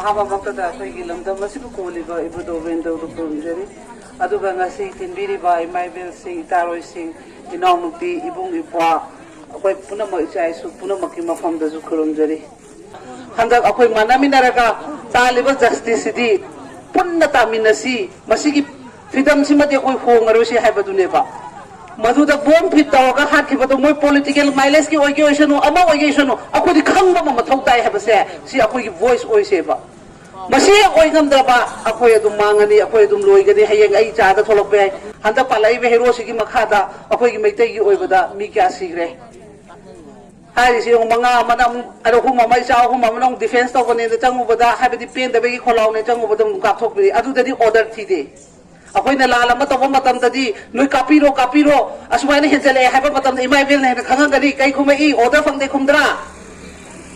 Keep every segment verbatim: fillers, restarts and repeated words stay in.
ꯑꯍꯥꯟꯕꯃꯛꯇꯗ ꯑꯩꯈꯣꯏꯒꯤ ꯂꯝꯗꯝ ꯑꯁꯤꯕꯨ ꯀꯣꯜꯂꯤꯕ ꯏꯕꯨꯙꯧ ꯕꯦꯟꯗꯧꯗꯨ ꯈꯨꯔꯨꯝꯖꯔꯤ꯫ ꯑꯗꯨꯒ ꯉꯁꯤ ꯇꯤꯟꯕꯤꯔꯤꯕ ꯏꯃꯥ ꯏꯕꯦꯜꯁꯤꯡ, ꯏꯇꯥꯔꯣꯏꯁꯤꯡ, ꯏꯅꯥꯎꯅꯨꯄꯤ, ꯏꯕꯨꯡ ꯏꯄ꯭ꯋꯥ, ꯑꯩꯈꯣꯏ ꯄꯨꯝꯅꯃꯛ, ꯏꯆꯥ ꯏꯁꯨ ꯄꯨꯝꯅꯃꯛꯀꯤ ꯃꯐꯝꯗꯁꯨ ꯈꯨꯔꯨꯝꯖꯔꯤ꯫ ꯍꯟꯗꯛ ꯑꯩꯈꯣꯏ ꯃꯥꯟꯅꯃꯤꯟꯅꯔꯒ ꯇꯥꯜꯂꯤꯕ ꯖꯁꯇꯤꯁꯁꯤꯗꯤ ꯄꯨꯟꯅ ꯇꯥꯃꯤꯟꯅꯁꯤ꯫ ꯃꯁꯤꯒꯤ ꯐ꯭ꯔꯤꯗꯝꯁꯤꯃꯗꯤ ꯑꯩꯈꯣꯏ ꯍꯣꯡꯉꯔꯣꯏꯁꯤ ꯍꯥꯏꯕꯗꯨꯅꯦꯕ꯫ ꯃꯗꯨꯗ ꯕꯣꯝ ꯐꯤꯠ ꯇꯧꯔꯒ ꯍꯥꯠꯈꯤꯕꯗꯣ ꯃꯣꯏ ꯄꯣꯂꯤꯇꯤꯀꯦꯜ ꯃꯥꯏꯂꯦꯖꯀꯤ ꯑꯣꯏꯒꯦ ꯑꯣꯏꯁꯅꯨ, ꯑꯃ ꯑꯣꯏꯒꯦ ꯑꯣꯏꯁꯅꯨ, ꯑꯩꯈꯣꯏꯗꯤ ꯈꯪꯕ ꯑꯃ ꯃꯊꯧ ꯇꯥꯏ ꯍꯥꯏꯕꯁꯦ, ꯁꯤ ꯑꯩꯈꯣꯏꯒꯤ ꯚꯣꯏꯁ ꯑꯣꯏꯁꯦꯕ꯫ ꯃꯁꯤ ꯍꯦꯛ ꯑꯣꯏ ꯉꯝꯗ꯭ꯔꯕ, ꯑꯩꯈꯣꯏ ꯑꯗꯨꯝ ꯃꯥꯡꯉꯅꯤ, ꯑꯩꯈꯣꯏ ꯑꯗꯨꯝ ꯂꯣꯏꯒꯅꯤ꯫ ꯍꯌꯦꯡ ꯑꯩ ꯏꯆꯥꯗ ꯊꯣꯛꯂꯛꯄ ꯌꯥꯏ꯫ ꯍꯟꯗꯛ ꯄꯥꯜꯂꯛꯏꯕ ꯍꯦꯔꯣꯁꯤꯒꯤ ꯃꯈꯥꯗ ꯑꯩꯈꯣꯏꯒꯤ ꯃꯩꯇꯩꯒꯤ ꯑꯣꯏꯕꯗ ꯃꯤ ꯀꯌꯥ ꯁꯤꯈ꯭ꯔꯦ ꯍꯥꯏꯔꯤꯁꯤ ꯌꯦꯡꯉꯨ꯫ ꯃꯉꯥ ꯑꯃꯅ ꯑꯃꯨꯛ, ꯑꯍꯨꯝ ꯑꯃ, ꯏꯆꯥ ꯑꯍꯨꯝ ꯑꯃꯅ ꯑꯃꯨꯛ ꯗꯤꯐꯦꯟꯁ ꯇꯧꯕꯅꯦꯅ ꯆꯪꯉꯨꯕꯗ, ꯍꯥꯏꯕꯗꯤ ꯄꯦꯟꯗꯕꯒꯤ ꯈꯣꯜꯂꯥꯎꯅꯦ ꯆꯪꯉꯨꯕꯗ ꯑꯃꯨꯛ ꯀꯥꯞꯊꯣꯛꯄꯤꯔꯤ꯫ ꯑꯗꯨꯗꯗꯤ ꯑꯣꯔꯗꯔ ꯊꯤꯗꯦ꯫ ꯑꯩꯈꯣꯏꯅ ꯂꯥꯜ ꯑꯃ ꯇꯧꯕ ꯃꯇꯝꯗꯗꯤ, "ꯅꯣꯏ ꯀꯥꯞꯄꯤꯔꯣ, ꯀꯥꯞꯄꯤꯔꯣ, ꯑꯁꯨꯃꯥꯏꯅ ꯍꯦꯟꯖꯜꯂꯛꯑꯦ" ꯍꯥꯏꯕ ꯃꯇꯝꯗ ꯏꯃꯥ ꯏꯕꯦꯜꯅ ꯍꯦꯟꯅ ꯈꯪꯉꯝꯒꯅꯤ꯫ ꯀꯩ ꯈꯨꯝꯃꯛꯏ? ꯑꯣꯔꯗꯔ ꯐꯪꯗꯦ ꯈꯨꯝꯗ꯭ꯔꯥ?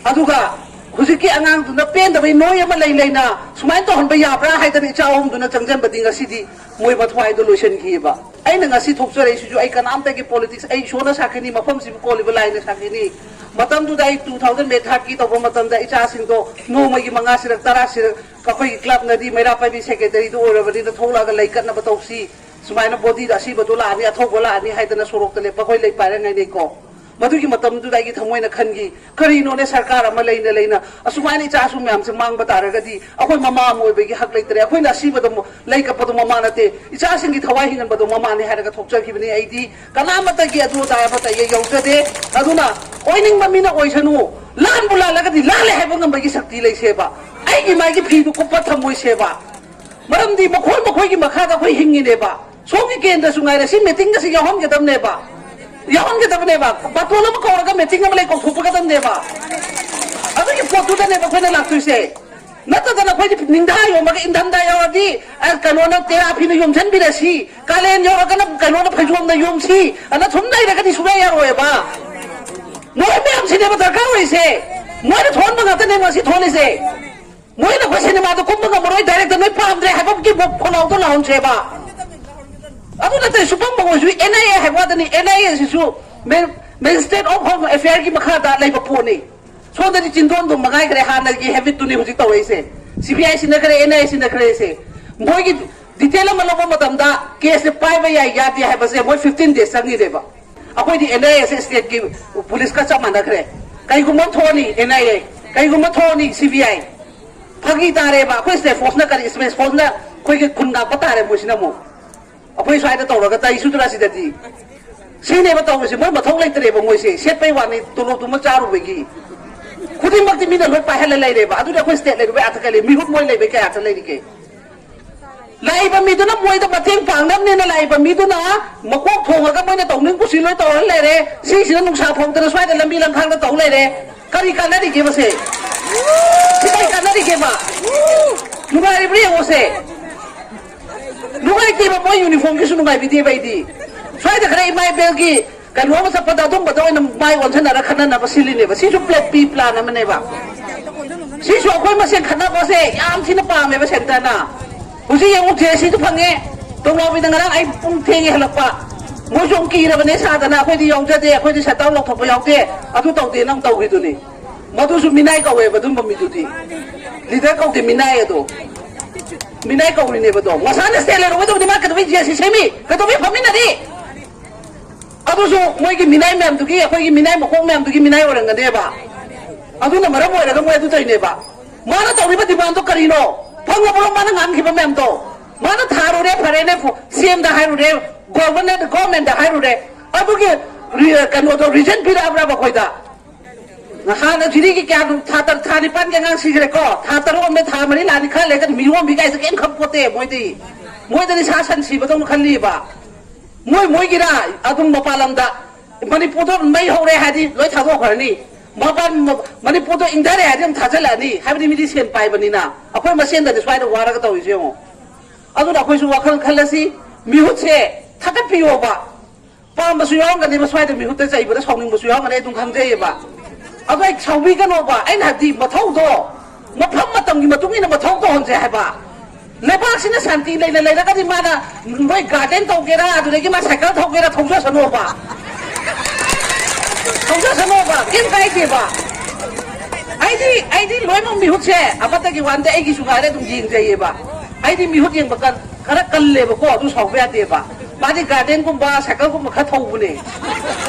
ꯑꯗꯨꯒ ꯍꯧꯖꯤꯛꯀꯤ ꯑꯉꯥꯡꯗꯨꯅ ꯄꯦꯟꯗꯕꯩ ꯅꯣꯏ ꯑꯃ ꯂꯩ ꯂꯩꯅ ꯁꯨꯃꯥꯏꯅ ꯇꯧꯍꯟꯕ ꯌꯥꯕ꯭ꯔꯥ ꯍꯥꯏꯗꯅ ꯏꯆꯥ ꯑꯍꯨꯝꯗꯨꯅ ꯆꯪꯁꯤꯟꯕꯗꯤ ꯉꯁꯤꯗꯤ ꯃꯣꯏ ꯃꯊ꯭ꯋꯥꯏꯗꯣ ꯂꯣꯏꯁꯤꯟꯈꯤꯑꯕ꯫ ꯑꯩꯅ ꯉꯁꯤ ꯊꯣꯛꯆꯔꯛꯏꯁꯤꯁꯨ ꯑꯩ ꯀꯅꯥꯝꯇꯒꯤ ꯄꯣꯂꯤꯇꯤꯛꯁ, ꯑꯩ ꯏꯁꯣꯔꯅ ꯁꯥꯈꯤꯅꯤ, ꯃꯐꯝꯁꯤꯕꯨ ꯀꯣꯜꯂꯤꯕ ꯂꯥꯏꯅ ꯁꯥꯈꯤꯅꯤ꯫ ꯃꯇꯝꯗꯨꯗ ꯑꯩ two thousand May third ꯀꯤ ꯇꯧꯕ ꯃꯇꯝꯗ ꯏꯆꯥꯁꯤꯡꯗꯣ ꯅꯣꯡꯃꯒꯤ ꯃꯉꯥꯁꯤꯔꯛ ꯇꯔꯥꯁꯤꯔꯛ ꯑꯩꯈꯣꯏꯒꯤ ꯀ꯭ꯂꯕꯅꯗꯤ ꯃꯩꯔꯥ ꯄꯥꯏꯕꯤ ꯁꯦꯀ꯭ꯔꯦꯇꯔꯤꯗꯨ ꯑꯣꯏꯔꯕꯅꯤꯅ ꯊꯣꯛꯂꯛꯑꯒ ꯂꯩ ꯀꯠꯅꯕ ꯇꯧꯁꯤ, ꯁꯨꯃꯥꯏꯅ ꯕꯣꯗꯤꯗ ꯑꯁꯤꯕꯗꯣ ꯂꯥꯛꯑꯅꯤ, ꯑꯊꯧꯕ ꯂꯥꯛꯑꯅꯤ ꯍꯥꯏꯗꯅ ꯁꯣꯔꯣꯛꯇ ꯂꯦꯞꯄ ꯑꯩꯈꯣꯏ ꯂꯩ ꯄꯥꯏꯔꯉꯩꯅꯤꯀꯣ꯫ ꯃꯗꯨꯒꯤ ꯃꯇꯝꯗꯨꯗ ꯑꯩꯒꯤ ꯊꯃꯣꯏꯅ ꯈꯟꯈꯤ, "ꯀꯔꯤꯅꯣꯅꯦ, ꯁꯔꯀꯥꯔ ꯑꯃ ꯂꯩꯅ ꯂꯩꯅ ꯑꯁꯨꯃꯥꯏꯅ ꯏꯆꯥꯁꯨ ꯃꯌꯥꯝꯁꯦ ꯃꯥꯡꯕ ꯇꯥꯔꯒꯗꯤ ꯑꯩꯈꯣꯏ ꯃꯃꯥ ꯑꯃ ꯑꯣꯏꯕꯒꯤ ꯍꯛ ꯂꯩꯇ꯭ꯔꯦ꯫ ꯑꯩꯈꯣꯏꯅ ꯑꯁꯤꯕꯗꯣ ꯂꯩ ꯀꯠꯄꯗꯣ ꯃꯃꯥ ꯅꯠꯇꯦ, ꯏꯆꯥꯁꯤꯡꯒꯤ ꯊꯋꯥꯏ ꯍꯤꯡꯍꯟꯕꯗꯣ ꯃꯃꯥꯅꯤ" ꯍꯥꯏꯔꯒ ꯊꯣꯛꯆꯈꯤꯕꯅꯤ꯫ ꯑꯩꯗꯤ ꯀꯅꯥꯃꯠꯇꯒꯤ ꯑꯗꯨ ꯑꯗꯥ ꯑꯃꯠꯇ ꯑꯩ ꯌꯧꯖꯗꯦ꯫ ꯑꯗꯨꯅ ꯑꯣꯏꯅꯤꯡꯕ ꯃꯤꯅ ꯑꯣꯏꯁꯅꯨ, ꯂꯥꯟꯕꯨ ꯂꯥꯜꯂꯒꯗꯤ ꯂꯥꯜꯂꯦ ꯍꯥꯏꯕ ꯉꯝꯕꯒꯤ ꯁꯛꯇꯤ ꯂꯩꯁꯦꯕ꯫ ꯑꯩꯒꯤ ꯃꯥꯒꯤ ꯐꯤꯗꯨ ꯀꯨꯞꯄ ꯊꯝꯃꯣꯏꯁꯦꯕ꯫ ꯃꯔꯝꯗꯤ ꯃꯈꯣꯏ ꯃꯈꯣꯏꯒꯤ ꯃꯈꯥꯗ ꯑꯩꯈꯣꯏ ꯍꯤꯡꯉꯤꯅꯦꯕ꯫ ꯁꯣꯝꯒꯤ ꯀꯦꯟꯗ꯭ꯔꯁꯨ ꯉꯥꯏꯔꯦ, ꯁꯤ ꯃꯤꯇꯤꯡꯒꯁꯤ ꯌꯥꯎꯍꯟꯒꯗꯕꯅꯦꯕ, ꯌꯥꯎꯍꯟꯒꯗꯕꯅꯦꯕ꯫ ꯕꯥꯇꯣꯟ ꯑꯃ ꯀꯧꯔꯒ ꯃꯤꯇꯤꯡ ꯑꯃ ꯂꯩ ꯀꯧꯊꯣꯛꯄꯒꯗꯕꯅꯦꯕ꯫ ꯑꯗꯨꯒꯤ ꯄꯣꯠꯇꯨꯗꯅꯦꯕ ꯑꯩꯈꯣꯏꯅ ꯂꯥꯛꯇꯣꯏꯁꯦ꯫ ꯅꯠꯇꯗꯅ ꯑꯩꯈꯣꯏꯗꯤ ꯅꯤꯡꯊꯥ ꯌꯣꯝꯃꯒ ꯏꯪꯊꯝꯊꯥ ꯌꯧꯔꯗꯤ, ꯑ, ꯀꯩꯅꯣꯅ ꯇꯦꯔꯥ ꯐꯤꯅ ꯌꯣꯝꯁꯤꯟꯕꯤꯔꯁꯤ, ꯀꯥꯂꯦꯟ ꯌꯧꯔꯒꯅ ꯀꯩꯅꯣꯅ ꯐꯩꯖꯣꯝꯅ ꯌꯣꯝꯁꯤ ꯑꯅ ꯁꯨꯝ ꯂꯩꯔꯒꯗꯤ ꯁꯨꯡꯌꯥ ꯌꯥꯔꯣꯏꯕ꯫ ꯃꯣꯏ ꯃꯌꯥꯝꯁꯤꯅꯦꯕ ꯗꯔꯀꯥꯔ ꯑꯣꯏꯔꯤꯁꯦ꯫ ꯃꯣꯏꯅ ꯊꯣꯛꯍꯟꯕ ꯉꯥꯛꯇꯅꯦ ꯉꯁꯤ ꯊꯣꯛꯍꯜꯂꯤꯁꯦ꯫ ꯃꯣꯏꯅ ꯑꯩꯈꯣꯏ ꯁꯤꯅꯦꯃꯥꯗꯣ ꯀꯨꯝꯕ ꯉꯝꯃꯔꯣꯏ, ꯗꯥꯏꯔꯦꯛꯇꯔ ꯅꯣꯏ ꯄꯥꯝꯗ꯭ꯔꯦ ꯍꯥꯏꯕꯒꯤ ꯈꯣꯜꯂꯥꯎꯗꯣ ꯂꯥꯎꯍꯟꯁꯦꯕ꯫ ꯑꯗꯨ ꯅꯠꯇ꯭ꯔꯗꯤ ꯁꯨꯄꯝ ꯃꯣꯏꯁꯨ ꯑꯦꯟ ꯑꯥꯏ ꯑꯦ ꯍꯥꯏꯕ ꯋꯥꯗꯅꯤ, ꯑꯦꯟ ꯑꯥꯏ ꯑꯦ ꯁꯤꯁꯨ ꯃꯦ-, ꯃꯦꯖꯤꯁꯇ꯭ꯔꯦꯠ ꯑꯣꯐ ꯍꯣꯝ ꯑꯦꯐꯤꯌꯔꯒꯤ ꯃꯈꯥꯗ ꯂꯩꯕ ꯄꯣꯠꯅꯤ꯫ ꯁꯣꯝꯗꯗꯤ ꯆꯤꯟꯗꯣꯟꯗꯨ ꯃꯉꯥꯏꯈ꯭ꯔꯦ, ꯍꯥꯟꯅꯒꯤ ꯍꯦꯕꯤꯠꯇꯨꯅꯤ ꯍꯧꯖꯤꯛ ꯇꯧꯔꯛꯏꯁꯦ꯫ C B I ꯁꯤꯟꯅꯈ꯭ꯔꯦ, and I A ꯁꯤꯟꯅꯈ꯭ꯔꯦꯁꯦ꯫ ꯃꯣꯏꯒꯤ ꯗꯤꯇꯦꯜ ꯑꯃ ꯂꯧꯕ ꯃꯇꯝꯗ ꯀꯦꯁꯁꯦ ꯄꯥꯏꯕ ꯌꯥꯏ ꯌꯥꯗꯦ ꯍꯥꯏꯕꯁꯦ ꯃꯣꯏ ꯐꯤꯐꯇꯤꯟ ꯗꯦꯖ ꯆꯪꯉꯤꯅꯦꯕ꯫ ꯑꯩꯈꯣꯏꯗꯤ ꯑꯦꯟ ꯑꯥꯏ ꯑꯦꯁꯦ ꯁ꯭ꯇꯦꯠꯀꯤ ꯄꯨꯂꯤꯁꯀ ꯆꯞ ꯃꯥꯟꯅꯈ꯭ꯔꯦ꯫ ꯀꯩꯒꯨꯝꯕ ꯊꯣꯛꯑꯅꯤ ꯑꯦꯟ ꯑꯥꯏ ꯑꯦ, ꯀꯩꯒꯨꯝꯕ ꯊꯣꯛꯑꯅꯤ ꯁꯤ ꯕꯤ ꯑꯥꯏ, ꯐꯥꯒꯤ ꯇꯥꯔꯦꯕ꯫ ꯑꯩꯈꯣꯏ ꯁ꯭ꯇꯦꯠ ꯐꯣꯔꯁꯅ ꯀꯔꯤ, ꯁ꯭ꯄꯦꯁ ꯐꯣꯔꯁꯅ ꯑꯩꯈꯣꯏꯒꯤ ꯈꯨꯟ ꯉꯥꯛꯄ ꯇꯥꯔꯦ ꯃꯣꯏꯁꯤꯅ ꯑꯃꯨꯛ꯫ ꯑꯩꯈꯣꯏ ꯁ꯭ꯋꯥꯏꯗ ꯇꯧꯔꯒ ꯇꯥꯏꯁꯨꯗ꯭ꯔꯥ ꯁꯤꯗꯗꯤ? ꯁꯤꯅꯦꯕ ꯇꯧꯔꯤꯁꯦ꯫ ꯃꯣꯏ ꯃꯊꯧ ꯂꯩꯇ꯭ꯔꯦꯕ, ꯃꯣꯏꯁꯦ ꯁꯦꯠꯄꯩ ꯋꯥꯅꯤ, ꯇꯣꯂꯣꯞꯇꯨꯃ ꯆꯥꯔꯨꯕꯒꯤ꯫ ꯈꯨꯗꯤꯡꯃꯛꯇꯤ ꯃꯤꯅ ꯂꯣꯏ ꯄꯥꯏꯍꯜꯂ ꯂꯩꯔꯦꯕ꯫ ꯑꯗꯨꯗꯤ ꯑꯩꯈꯣꯏ ꯁ꯭ꯇꯦꯠ ꯂꯩꯔꯨꯕꯩ ꯑꯥꯔꯊ ꯀꯔꯤ? ꯃꯤꯍꯨꯠ ꯃꯣꯏ ꯂꯩꯕꯩ ꯀꯩ ꯑꯥꯔꯊ ꯂꯩꯔꯤꯒꯦ? ꯂꯥꯛꯏꯕ ꯃꯤꯗꯨꯅ ꯃꯣꯏꯗ ꯃꯇꯦꯡ ꯄꯥꯡꯅꯕꯅꯦꯅ ꯂꯥꯛꯏꯕ ꯃꯤꯗꯨꯅ ꯃꯀꯣꯛ ꯊꯣꯡꯉꯒ ꯃꯣꯏꯅ ꯇꯧꯅꯤꯡ ꯀꯨꯁꯤ ꯂꯣꯏ ꯇꯧꯔ ꯂꯩꯔꯦ꯫ ꯁꯤꯁꯤꯅ ꯅꯨꯡꯁꯥ ꯐꯧꯗꯅ ꯁ꯭ꯋꯥꯏꯗ ꯂꯝꯕꯤ ꯂꯝꯈꯥꯡꯗ ꯇꯧ ꯂꯩꯔꯦ꯫ ꯀꯔꯤ ꯀꯥꯟꯅꯔꯤꯒꯦ ꯃꯁꯦ? ꯁꯤ ꯀꯔꯤ ꯀꯥꯟꯅꯔꯤꯒꯦꯕ? ꯅꯨꯡꯉꯥꯏꯔꯤꯕ꯭ꯔꯥ ꯌꯦꯡꯉꯣꯁꯦ꯫ ꯅꯨꯡꯉꯥꯏꯇꯦꯕ, ꯃꯣꯏ ꯌꯨꯅꯤꯐꯣꯔꯝꯒꯤꯁꯨ ꯅꯨꯡꯉꯥꯏꯕꯤꯗꯦꯕ ꯑꯩꯗꯤ꯫ ꯁ꯭ꯋꯥꯏꯗ ꯈꯔ ꯏꯃꯥ ꯏꯕꯦꯜꯒꯤ ꯀꯩꯅꯣ ꯑꯃ ꯆꯠꯄꯗ ꯑꯗꯨꯝꯕꯗ ꯑꯣꯏꯅ ꯃꯥꯏ ꯑꯣꯟꯁꯤꯟꯅꯔ ꯈꯠꯅꯅꯕ ꯁꯤꯜꯂꯤꯅꯦꯕ꯫ ꯁꯤꯁꯨ ꯄ꯭ꯂꯦ ꯄꯤ ꯄ꯭ꯂꯥꯟ ꯑꯃꯅꯦꯕ꯫ ꯁꯤꯁꯨ ꯑꯩꯈꯣꯏ ꯃꯁꯦꯟ ꯈꯠꯅꯕꯁꯦ ꯌꯥꯝ ꯊꯤꯅ ꯄꯥꯝꯃꯦꯕ ꯁꯦꯟꯇꯔꯅ꯫ ꯍꯧꯖꯤꯛ ꯌꯦꯡꯉꯨ, ꯖꯦ ꯁꯤꯗꯨ ꯐꯪꯉꯦ꯫ ꯇꯣꯡꯂꯥꯎꯕꯤꯗ ꯉꯔꯥꯡ ꯑꯩ ꯄꯨꯡ ꯊꯦꯡꯉꯦ ꯍꯜꯂꯛꯄ꯫ ꯃꯣꯏꯁꯨ ꯑꯃꯨꯛ ꯀꯤꯔꯕꯅꯦ ꯁꯥꯗꯅ, "ꯑꯩꯈꯣꯏꯗꯤ ꯌꯥꯎꯖꯗꯦ, ꯑꯩꯈꯣꯏꯗꯤ ꯁꯠ ꯗꯥꯎꯟ ꯂꯧꯊꯣꯛꯄ ꯌꯥꯎꯗꯦ, ꯑꯗꯨ ꯇꯧꯗꯦꯅ" ꯑꯃꯨꯛ ꯇꯧꯈꯤꯗꯨꯅꯤ꯫ ꯃꯗꯨꯁꯨ ꯃꯤꯅꯥꯏ ꯀꯧꯋꯦꯕ ꯑꯗꯨꯝꯕ ꯃꯤꯗꯨꯗꯤ꯫ ꯂꯤꯗꯔ ꯀꯧꯗꯦ, ꯃꯤꯅꯥꯏ ꯑꯗꯣ꯫ ꯃꯤꯅꯥꯏ ꯀꯧꯔꯤꯅꯦꯕ ꯑꯗꯣ꯫ ꯃꯁꯥꯅ ꯁ꯭ꯇꯦꯠ ꯂꯩꯔꯨꯒꯗꯧꯕꯅꯤ, ꯃꯥ ꯀꯩꯗꯧꯕꯩ ꯖꯦ ꯁꯤ ꯁꯦꯝꯃꯤ? ꯀꯩꯗꯧꯕꯩ ꯐꯝꯃꯤꯟꯅꯔꯤ? ꯑꯗꯨꯁꯨ ꯃꯣꯏꯒꯤ ꯃꯤꯅꯥꯏ ꯃꯌꯥꯝꯗꯨꯒꯤ, ꯑꯩꯈꯣꯏꯒꯤ ꯃꯤꯅꯥꯏ ꯃꯀꯣꯛ ꯃꯌꯥꯝꯗꯨꯒꯤ ꯃꯤꯅꯥꯏ ꯑꯣꯏꯔꯝꯒꯅꯦꯕ꯫ ꯑꯗꯨꯅ ꯃꯔꯝ ꯑꯣꯏꯔꯒ ꯃꯣꯏ ꯑꯗꯨ ꯇꯧꯔꯤꯅꯦꯕ꯫ ꯃꯥꯅ ꯇꯧꯔꯤꯕ ꯗꯤꯃꯥꯟꯗꯣ ꯀꯔꯤꯅꯣ? ꯐꯪꯉꯕ꯭ꯔꯣ ꯃꯥꯅ ꯉꯥꯡꯈꯤꯕ ꯃꯌꯥꯝꯗꯣ? ꯃꯥꯅ ꯊꯥꯔꯨꯔꯦ, ꯐꯔꯦꯅꯦ, ꯐꯨ-, ꯁꯤ ꯑꯦꯝꯗ ꯍꯥꯏꯔꯨꯔꯦ, ꯒꯣꯚꯔꯅꯔ, ꯒꯣꯚꯔꯟꯃꯦꯟꯠꯇ ꯍꯥꯏꯔꯨꯔꯦ꯫ ꯑꯗꯨꯒꯤ ꯔꯤ-, ꯀꯩꯅꯣꯗꯣ, ꯔꯤꯖꯟ ꯄꯤꯔꯛꯑꯕ꯭ꯔꯕ ꯑꯩꯈꯣꯏꯗ? ꯍꯥꯟꯅ ꯖꯤꯔꯤꯒꯤ ꯀꯌꯥꯅꯣ, ꯊꯥ ꯇꯔ-, ꯊꯥ ꯅꯤꯄꯥꯟꯒꯤ ꯑꯉꯥꯡ ꯁꯤꯈ꯭ꯔꯦꯀꯣ, ꯊꯥ ꯇꯔꯨꯛ ꯑꯃꯗ, ꯊꯥ ꯃꯔꯤ ꯂꯥꯛꯑꯅꯤ ꯈꯔ ꯂꯩꯔꯒꯗꯤ ꯃꯤꯔꯣꯟꯕꯤ ꯀꯥꯏꯁꯦ ꯀꯩꯝ ꯈꯪꯄꯣꯠꯇꯦ ꯃꯣꯏꯗꯤ꯫ ꯃꯣꯏꯗꯗꯤ ꯁꯥ ꯁꯟ ꯁꯤꯕꯗꯧꯅ ꯈꯜꯂꯤꯕ꯫ ꯃꯣꯏ ꯃꯣꯏꯒꯤꯔ ꯑꯗꯨꯝ ꯃꯄꯥꯟ ꯂꯝꯗ, ꯃꯅꯤꯄꯨꯔꯗ ꯃꯩ ꯍꯧꯔꯦ ꯍꯥꯏꯗꯤ ꯂꯣꯏ ꯊꯥꯗꯣꯛꯈ꯭ꯔꯅꯤ, ꯃꯄꯥꯟ, ꯃꯅꯤꯄꯨꯔꯗ ꯏꯪꯊꯔꯦ ꯍꯥꯏꯗꯤ ꯑꯗꯨꯝ ꯊꯥꯖꯤꯜꯂꯛꯑꯅꯤ, ꯍꯥꯏꯕꯗꯤ ꯃꯤꯗꯤ ꯁꯦꯟ ꯄꯥꯏꯕꯅꯤꯅ꯫ ꯑꯩꯈꯣꯏ ꯃꯁꯦꯟꯗꯗꯤ ꯁ꯭ꯋꯥꯏꯗ ꯋꯥꯔꯒ ꯇꯧꯔꯤꯁꯦ ꯌꯦꯡꯉꯣ꯫ ꯑꯗꯨꯅ ꯑꯩꯈꯣꯏꯁꯨ ꯋꯥꯈꯜ ꯈꯜꯂꯁꯤ, ꯃꯤꯍꯨꯠꯁꯦ ꯊꯥꯒꯠꯄꯤꯌꯣꯕ꯫ ꯄꯥꯝꯕꯁꯨ ꯌꯥꯎꯔꯝꯒꯅꯦꯕ, ꯁ꯭ꯋꯥꯏꯗ ꯃꯤꯍꯨꯠꯇ ꯆꯩꯕꯗ ꯁꯥꯎꯅꯤꯡꯕꯁꯨ ꯌꯥꯎꯔꯝꯒꯅꯤ, ꯑꯩ ꯑꯗꯨꯝ ꯈꯪꯖꯩꯌꯦꯕ꯫ ꯑꯗꯣ ꯑꯩ ꯁꯥꯎꯕꯤꯒꯅꯣꯕ, ꯑꯩꯅ ꯍꯥꯏꯕꯗꯤ ꯃꯊꯧꯗꯣ ꯃꯐꯝ ꯃꯇꯝꯒꯤ ꯃꯇꯨꯡ ꯏꯟꯅ ꯃꯊꯧ ꯇꯧꯍꯟꯁꯦ ꯍꯥꯏꯕ꯫ ꯂꯩꯕꯥꯛꯁꯤꯅ ꯁꯥꯟꯇꯤ ꯂꯩꯅ ꯂꯩꯔꯒꯗꯤ ꯃꯥꯅ ꯃꯣꯏ ꯒꯥꯔꯗꯦꯟ ꯇꯧꯒꯦꯔꯥ, ꯑꯗꯨꯗꯒꯤ ꯃꯥ ꯁꯥꯏꯀꯜ ꯊꯧꯒꯦꯔꯥ, ꯊꯧꯖꯁꯅꯣꯕ꯫ ꯊꯧꯖꯁꯅꯣꯕ, ꯀꯩꯝ ꯀꯥꯏꯗꯦꯕ꯫ ꯑꯩꯗꯤ ꯑꯩꯗꯤ ꯂꯣꯏꯅꯃꯛ ꯃꯤꯍꯨꯠꯁꯦ ꯑꯃꯠꯇꯒꯤ ꯋꯥꯟꯗ ꯑꯩꯒꯤꯁꯨ ꯉꯥꯏꯔꯦ ꯑꯗꯨꯝ ꯌꯦꯡꯖꯩꯌꯦꯕ꯫ ꯑꯩꯗꯤ ꯃꯤꯍꯨꯠ ꯌꯦꯡꯕ ꯀꯟ- ꯈꯔ ꯀꯜꯂꯦꯕꯀꯣ, ꯑꯗꯨ ꯁꯥꯎꯕ ꯌꯥꯗꯦꯕ꯫ ꯃꯥꯗꯤ ꯒꯥꯔꯗꯦꯟꯒꯨꯝꯕ ꯁꯥꯏꯀꯜꯒꯨꯝꯕ ꯈꯔ ꯊꯧꯕꯅꯦ꯫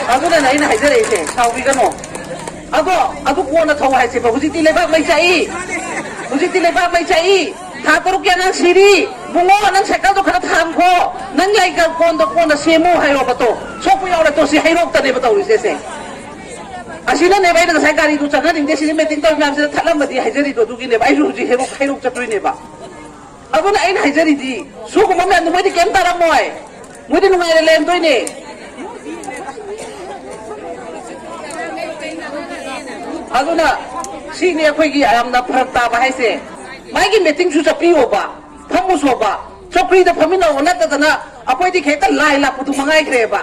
ꯑꯗꯨꯅꯅꯦ ꯑꯩꯅ ꯍꯥꯏꯖꯔꯛꯏꯁꯦ, ꯁꯥꯎꯕꯤꯒꯅꯣ꯫ ꯑꯗꯣ ꯑꯗꯨ ꯀꯣꯟꯅ ꯊꯧ ꯍꯥꯏꯁꯦꯕ꯫ ꯍꯧꯖꯤꯛꯇꯤ ꯂꯩꯕꯥꯛ ꯃꯩ ꯆꯥꯛꯏ꯫ ꯍꯧꯖꯤꯛꯇꯤ ꯂꯩꯕꯥꯛ ꯃꯩ ꯆꯥꯛꯏ꯫ ꯊꯥ ꯇꯔꯨꯛꯀꯤ ꯑꯉꯥꯡ ꯁꯤꯔꯤ꯫ ꯕꯨꯡꯉꯣ, ꯅꯪ ꯁꯥꯏꯀꯜꯗꯣ ꯈꯔ ꯊꯥꯡꯈꯣ꯫ ꯅꯪ ꯂꯩꯒ ꯀꯣꯟꯗꯣ ꯀꯣꯟꯅ ꯁꯦꯝꯃꯨ ꯍꯥꯏꯔꯣꯕ꯫ ꯇꯣ, ꯁꯣꯛꯄ ꯌꯥꯎꯔꯦ꯫ ꯇꯣ, ꯁꯤ ꯍꯩꯔꯣꯛꯇꯅꯦꯕ ꯇꯧꯔꯤꯁꯦ ꯁꯦ꯫ ꯑꯁꯤꯅꯅꯦꯕ ꯑꯩꯅ ꯉꯁꯥꯏ ꯒꯥꯔꯤꯗꯨ ꯆꯪꯍꯟꯅꯤꯡꯗꯦ꯫ ꯁꯤꯗꯤ ꯃꯤꯇꯤꯡ ꯇꯧꯔꯤ ꯃꯌꯥꯝꯁꯤꯗ ꯊꯠꯂꯝꯃꯗꯤ ꯍꯥꯏꯖꯔꯤꯗꯣ ꯑꯗꯨꯒꯤꯅꯦꯕ꯫ ꯑꯩꯁꯨ ꯍꯧꯖꯤꯛ ꯍꯩꯔꯣꯛ, ꯍꯩꯔꯣꯛ ꯆꯠꯇꯣꯏꯅꯦꯕ꯫ ꯑꯗꯨꯅ ꯑꯩꯅ ꯍꯥꯏꯖꯔꯤꯗꯤ, ꯁꯤꯒꯨꯝꯕ ꯃꯌꯥꯝꯗꯣ ꯃꯣꯏꯗꯤ ꯀꯩꯝ ꯇꯥꯔꯝꯃꯣꯏ꯫ ꯃꯣꯏꯗꯤ ꯅꯨꯡꯉꯥꯏꯅ ꯂꯩꯔꯝꯗꯣꯏꯅꯦ꯫ ꯑꯗꯨꯅ ꯁꯤꯅꯤ ꯑꯩꯈꯣꯏꯒꯤ ꯌꯥꯝꯅ ꯐꯔꯛ ꯇꯥꯕ ꯍꯥꯏꯁꯦ꯫ ꯃꯥꯒꯤ ꯃꯤꯇꯤꯡꯁꯨ ꯆꯠꯄꯤꯌꯣꯕ, ꯐꯝꯃꯨꯁꯣꯕ, ꯆꯧꯀ꯭ꯔꯤꯗ ꯐꯝꯃꯤꯟꯅꯧꯕ ꯅꯠꯇꯗꯅ ꯑꯩꯈꯣꯏꯗꯤ ꯍꯦꯛꯇ ꯂꯥꯏ ꯂꯥꯛꯄꯗꯨ ꯃꯉꯥꯏꯈ꯭ꯔꯦꯕ꯫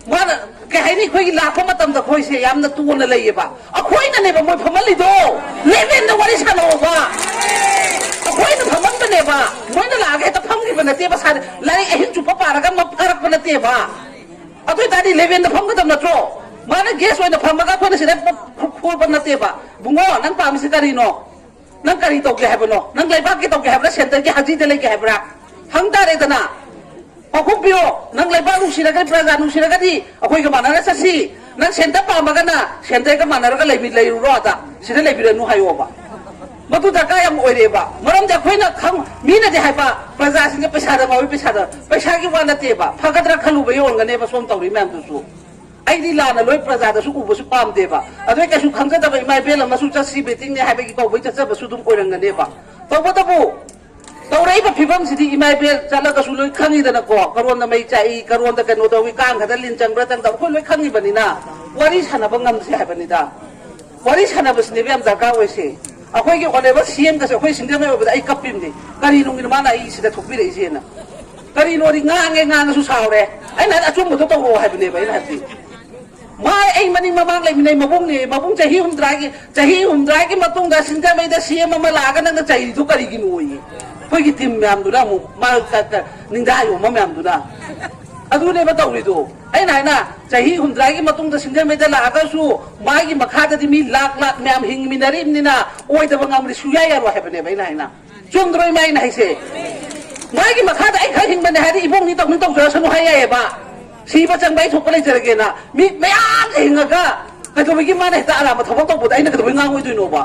ꯃꯥꯅ ꯀꯩ ꯍꯥꯏꯅꯤ, ꯑꯩꯈꯣꯏꯒꯤ ꯂꯥꯛꯄ ꯃꯇꯝꯗ ꯑꯩꯈꯣꯏꯁꯦ ꯌꯥꯝꯅ ꯇꯣꯟꯅ ꯂꯩꯌꯦꯕ꯫ ꯑꯩꯈꯣꯏꯅꯅꯦꯕ ꯃꯣꯏ ꯐꯝꯍꯜꯂꯤꯗꯣ꯫ ꯂꯦꯚꯦꯟꯗ ꯋꯥꯔꯤ ꯁꯥꯟꯅꯧꯕ꯫ ꯑꯩꯈꯣꯏꯅ ꯐꯝꯍꯟꯕꯅꯦꯕ꯫ ꯃꯣꯏꯅ ꯂꯥꯛꯑꯒ ꯍꯦꯛꯇ ꯐꯝꯈꯤꯕ ꯅꯠꯇꯦꯕ꯫ ꯁꯥꯔ, ꯂꯥꯏꯔꯤꯛ ꯑꯍꯤꯡ ꯆꯨꯞꯄ ꯄꯥꯔꯒ ꯃ- ꯐꯥꯔꯛꯄ ꯅꯠꯇꯦꯕ꯫ ꯑꯗꯨ ꯑꯣꯏꯇꯥꯔꯗꯤ ꯂꯦꯚꯦꯟꯗ ꯐꯝꯒꯗꯕ ꯅꯠꯇ꯭ꯔꯣ? ꯃꯥꯅ ꯒꯦꯁ ꯑꯣꯏꯅ ꯐꯝꯃꯒ ꯑꯩꯈꯣꯏꯅ ꯁꯤꯗ ꯈꯨ- ꯈꯨ- ꯈꯨꯔꯕ ꯅꯠꯇꯦꯕ꯫ ꯕꯨꯡꯉꯣ, ꯅꯪ ꯄꯥꯝꯃꯤꯁꯤ ꯀꯔꯤꯅꯣ? ꯅꯪ ꯀꯔꯤ ꯇꯧꯒꯦ ꯍꯥꯏꯕꯅꯣ? ꯅꯪ ꯂꯩꯕꯥꯛꯀꯤ ꯇꯧꯒꯦ ꯍꯥꯏꯕ꯭ꯔꯥ, ꯁꯦꯟꯇꯔꯒꯤ ꯍꯖꯤꯗ ꯂꯩꯒꯦ ꯍꯥꯏꯕ꯭ꯔꯥ? ꯍꯪ ꯇꯥꯔꯦꯗꯅ꯫ ꯄꯥꯎꯈꯨꯝ ꯄꯤꯌꯣ꯫ ꯅꯪ ꯂꯩꯕꯥꯛ ꯅꯨꯡꯁꯤꯔꯒꯗꯤ, ꯄ꯭ꯔꯖꯥ ꯅꯨꯡꯁꯤꯔꯒꯗꯤ ꯑꯩꯈꯣꯏꯒ ꯃꯥꯟꯅꯔ ꯆꯠꯁꯤ꯫ ꯅꯪ ꯁꯦꯟꯇꯔ ꯄꯥꯝꯃꯒꯅ ꯁꯦꯟꯇꯔꯒ ꯃꯥꯟꯅꯔꯒ ꯂꯩꯕꯤ- ꯂꯩꯔꯨꯔꯣ ꯑꯗ꯫ ꯁꯤꯗ ꯂꯩꯕꯤꯔꯅꯨ ꯍꯥꯏꯌꯣꯕ꯫ ꯃꯗꯨ ꯗꯔꯀꯥꯔ ꯌꯥꯝ ꯑꯣꯏꯔꯦꯕ꯫ ꯃꯔꯝꯗꯤ ꯑꯩꯈꯣꯏꯅ ꯈꯪ-, ꯃꯤꯅꯗꯤ ꯍꯥꯏꯕ, "ꯄ꯭ꯔꯖꯥꯁꯤꯡꯁꯦ ꯄꯩꯁꯥꯗ ꯉꯥꯎꯏ, ꯄꯩꯁꯥꯗ꯫" ꯄꯩꯁꯥꯒꯤ ꯋꯥ ꯅꯠꯇꯦꯕ꯫ ꯐꯒꯗ꯭ꯔꯥ ꯈꯜꯂꯨꯕ ꯌꯧꯔꯝꯒꯅꯦꯕ ꯁꯣꯝ ꯇꯧꯔꯤ ꯃꯌꯥꯝꯗꯨꯁꯨ꯫ ꯑꯩꯗꯤ ꯂꯥꯟꯅ ꯂꯣꯏ ꯄ꯭ꯔꯖꯥꯗꯁꯨ ꯎꯕꯁꯨ ꯄꯥꯝꯗꯦꯕ꯫ ꯑꯗꯣ ꯑꯩ ꯀꯩꯁꯨ ꯈꯪꯖꯗꯕ ꯏꯃꯥ ꯏꯕꯦꯜ ꯑꯃꯁꯨ ꯆꯠꯁꯤ, ꯃꯤꯇꯤꯡꯅꯦ ꯍꯥꯏꯕꯒꯤ ꯀꯧꯕꯩ ꯆꯠꯆꯕꯁꯨ ꯑꯗꯨꯝ ꯑꯣꯏꯔꯝꯒꯅꯦꯕ꯫ ꯇꯧꯕꯇꯕꯨ ꯇꯧꯔꯛꯏꯕ ꯐꯤꯕꯝꯁꯤꯗꯤ ꯏꯃꯥ ꯏꯕꯦꯜ ꯆꯠꯂꯒꯁꯨ ꯂꯣꯏ ꯈꯪꯉꯤꯗꯅꯀꯣ꯫ ꯀꯔꯣꯟꯗ ꯃꯩ ꯆꯥꯛꯏ, ꯀꯔꯣꯟꯗ ꯀꯩꯅꯣ ꯇꯧꯏ, ꯀꯥꯡ ꯈꯛꯇ ꯂꯤꯟ ꯆꯪꯕ꯭ꯔꯥ ꯆꯪꯗꯕ ꯑꯩꯈꯣꯏ ꯂꯣꯏ ꯈꯪꯉꯤꯕꯅꯤꯅ ꯋꯥꯔꯤ ꯁꯥꯟꯅꯕ ꯉꯝꯁꯦ ꯍꯥꯏꯕꯅꯤꯗ꯫ ꯋꯥꯔꯤ ꯁꯥꯟꯅꯕꯁꯤꯅꯦꯕ ꯌꯥꯝ ꯗꯔꯀꯥꯔ ꯑꯣꯏꯁꯦ꯫ ꯑꯩꯈꯣꯏꯒꯤ ꯑꯣꯅꯦꯕꯜ ꯁꯤ ꯑꯦꯝꯒꯁꯦ ꯑꯩꯈꯣꯏ ꯁꯤꯡꯖꯃꯩ ꯑꯣꯏꯕꯗ ꯑꯩ ꯀꯞꯄꯤꯕꯅꯤ꯫ ꯀꯔꯤꯅꯨꯡꯒꯤꯅꯣ ꯃꯥꯅ ꯑꯩ ꯁꯤꯗ ꯊꯣꯛꯄꯤꯔꯛꯏꯁꯦꯅ? ꯀꯔꯤꯅꯣꯗꯤ ꯉꯥꯡꯉꯦ, ꯉꯥꯡꯉꯁꯨ ꯁꯥꯎꯔꯦ꯫ ꯑꯩꯅ ꯍꯥꯏꯗꯤ ꯑꯆꯨꯝꯕꯗꯣ ꯇꯧꯔꯛꯑꯣ ꯍꯥꯏꯕꯅꯦꯕ ꯑꯩꯅ ꯍꯥꯏꯕꯗꯤ꯫ ꯃꯥ ꯑꯩ ꯃꯅꯤꯡ ꯃꯃꯥꯡ ꯂꯩꯃꯤꯟꯅꯩ ꯃꯕꯨꯡꯅꯦ, ꯃꯕꯨꯡ ꯆꯍꯤ ꯍꯨꯝꯗ꯭ꯔꯥꯒꯤ, ꯆꯍꯤ ꯍꯨꯝꯗ꯭ꯔꯥꯒꯤ ꯃꯇꯨꯡꯗ ꯁꯤꯡꯖꯃꯩꯗ ꯁꯤ ꯑꯦꯝ ꯑꯃ ꯂꯥꯛꯑꯒ ꯅꯪꯅ ꯆꯩꯔꯤꯗꯨ ꯀꯔꯤꯒꯤꯅꯣꯌꯦ? ꯑꯩꯈꯣꯏꯒꯤ ꯇꯤꯝ ꯃꯌꯥꯝꯗꯨꯅ ꯑꯃꯨꯛ ꯃꯥ ꯀ-, ꯀ-, ꯅꯤꯡꯗꯥ ꯌꯣꯟꯕ ꯃꯌꯥꯝꯗꯨꯅ꯫ ꯑꯗꯨꯅꯦꯕ ꯇꯧꯔꯤꯗꯣ꯫ ꯑꯩꯅ ꯍꯥꯏꯅ, ꯆꯍꯤ ꯍꯨꯝꯗ꯭ꯔꯥꯒꯤ ꯃꯇꯨꯡꯗ ꯁꯤꯡꯖꯃꯩꯗ ꯂꯥꯛꯑꯒꯁꯨ ꯃꯥꯒꯤ ꯃꯈꯥꯗꯗꯤ ꯃꯤ ꯂꯥꯛ ꯂꯥꯛ ꯃꯌꯥꯝ ꯍꯤꯡꯃꯤꯟꯅꯔꯤꯕꯅꯤꯅ ꯑꯣꯏꯗꯕ ꯉꯥꯡꯕꯗꯤ ꯁꯨꯡꯌꯥ ꯌꯥꯔꯣꯏ ꯍꯥꯏꯕꯅꯦꯕ ꯑꯩꯅ ꯍꯥꯏꯅ꯫ ꯆꯨꯝꯗ꯭ꯔꯣ ꯏꯃꯥ ꯑꯩꯅ ꯍꯥꯏꯁꯦ? ꯃꯥꯒꯤ ꯃꯈꯥꯗ ꯑꯩ ꯈꯔ ꯍꯤꯡꯕꯅꯦ ꯍꯥꯏꯗꯤ ꯏꯕꯨꯡꯅꯤ ꯇꯧꯅꯤ ꯇꯧꯖꯔꯁꯅꯨ ꯍꯥꯏ ꯌꯥꯏꯌꯦꯕ꯫ ꯁꯤꯕ ꯆꯪꯕ ꯑꯩ ꯊꯣꯛꯄ ꯂꯩꯖꯔꯒꯦꯅ꯫ ꯃꯤ ꯃꯌꯥꯝ ꯍꯤꯡꯉꯒ ꯀꯩꯗꯧꯕꯒꯤ ꯃꯥꯅ ꯍꯦꯛꯇ ꯑꯔꯥꯟꯕ ꯊꯕꯛ ꯇꯧꯕꯗ ꯑꯩꯅ ꯀꯩꯗꯧꯕꯩ ꯉꯥꯡꯉꯣꯏꯗꯣꯏꯅꯣꯕ?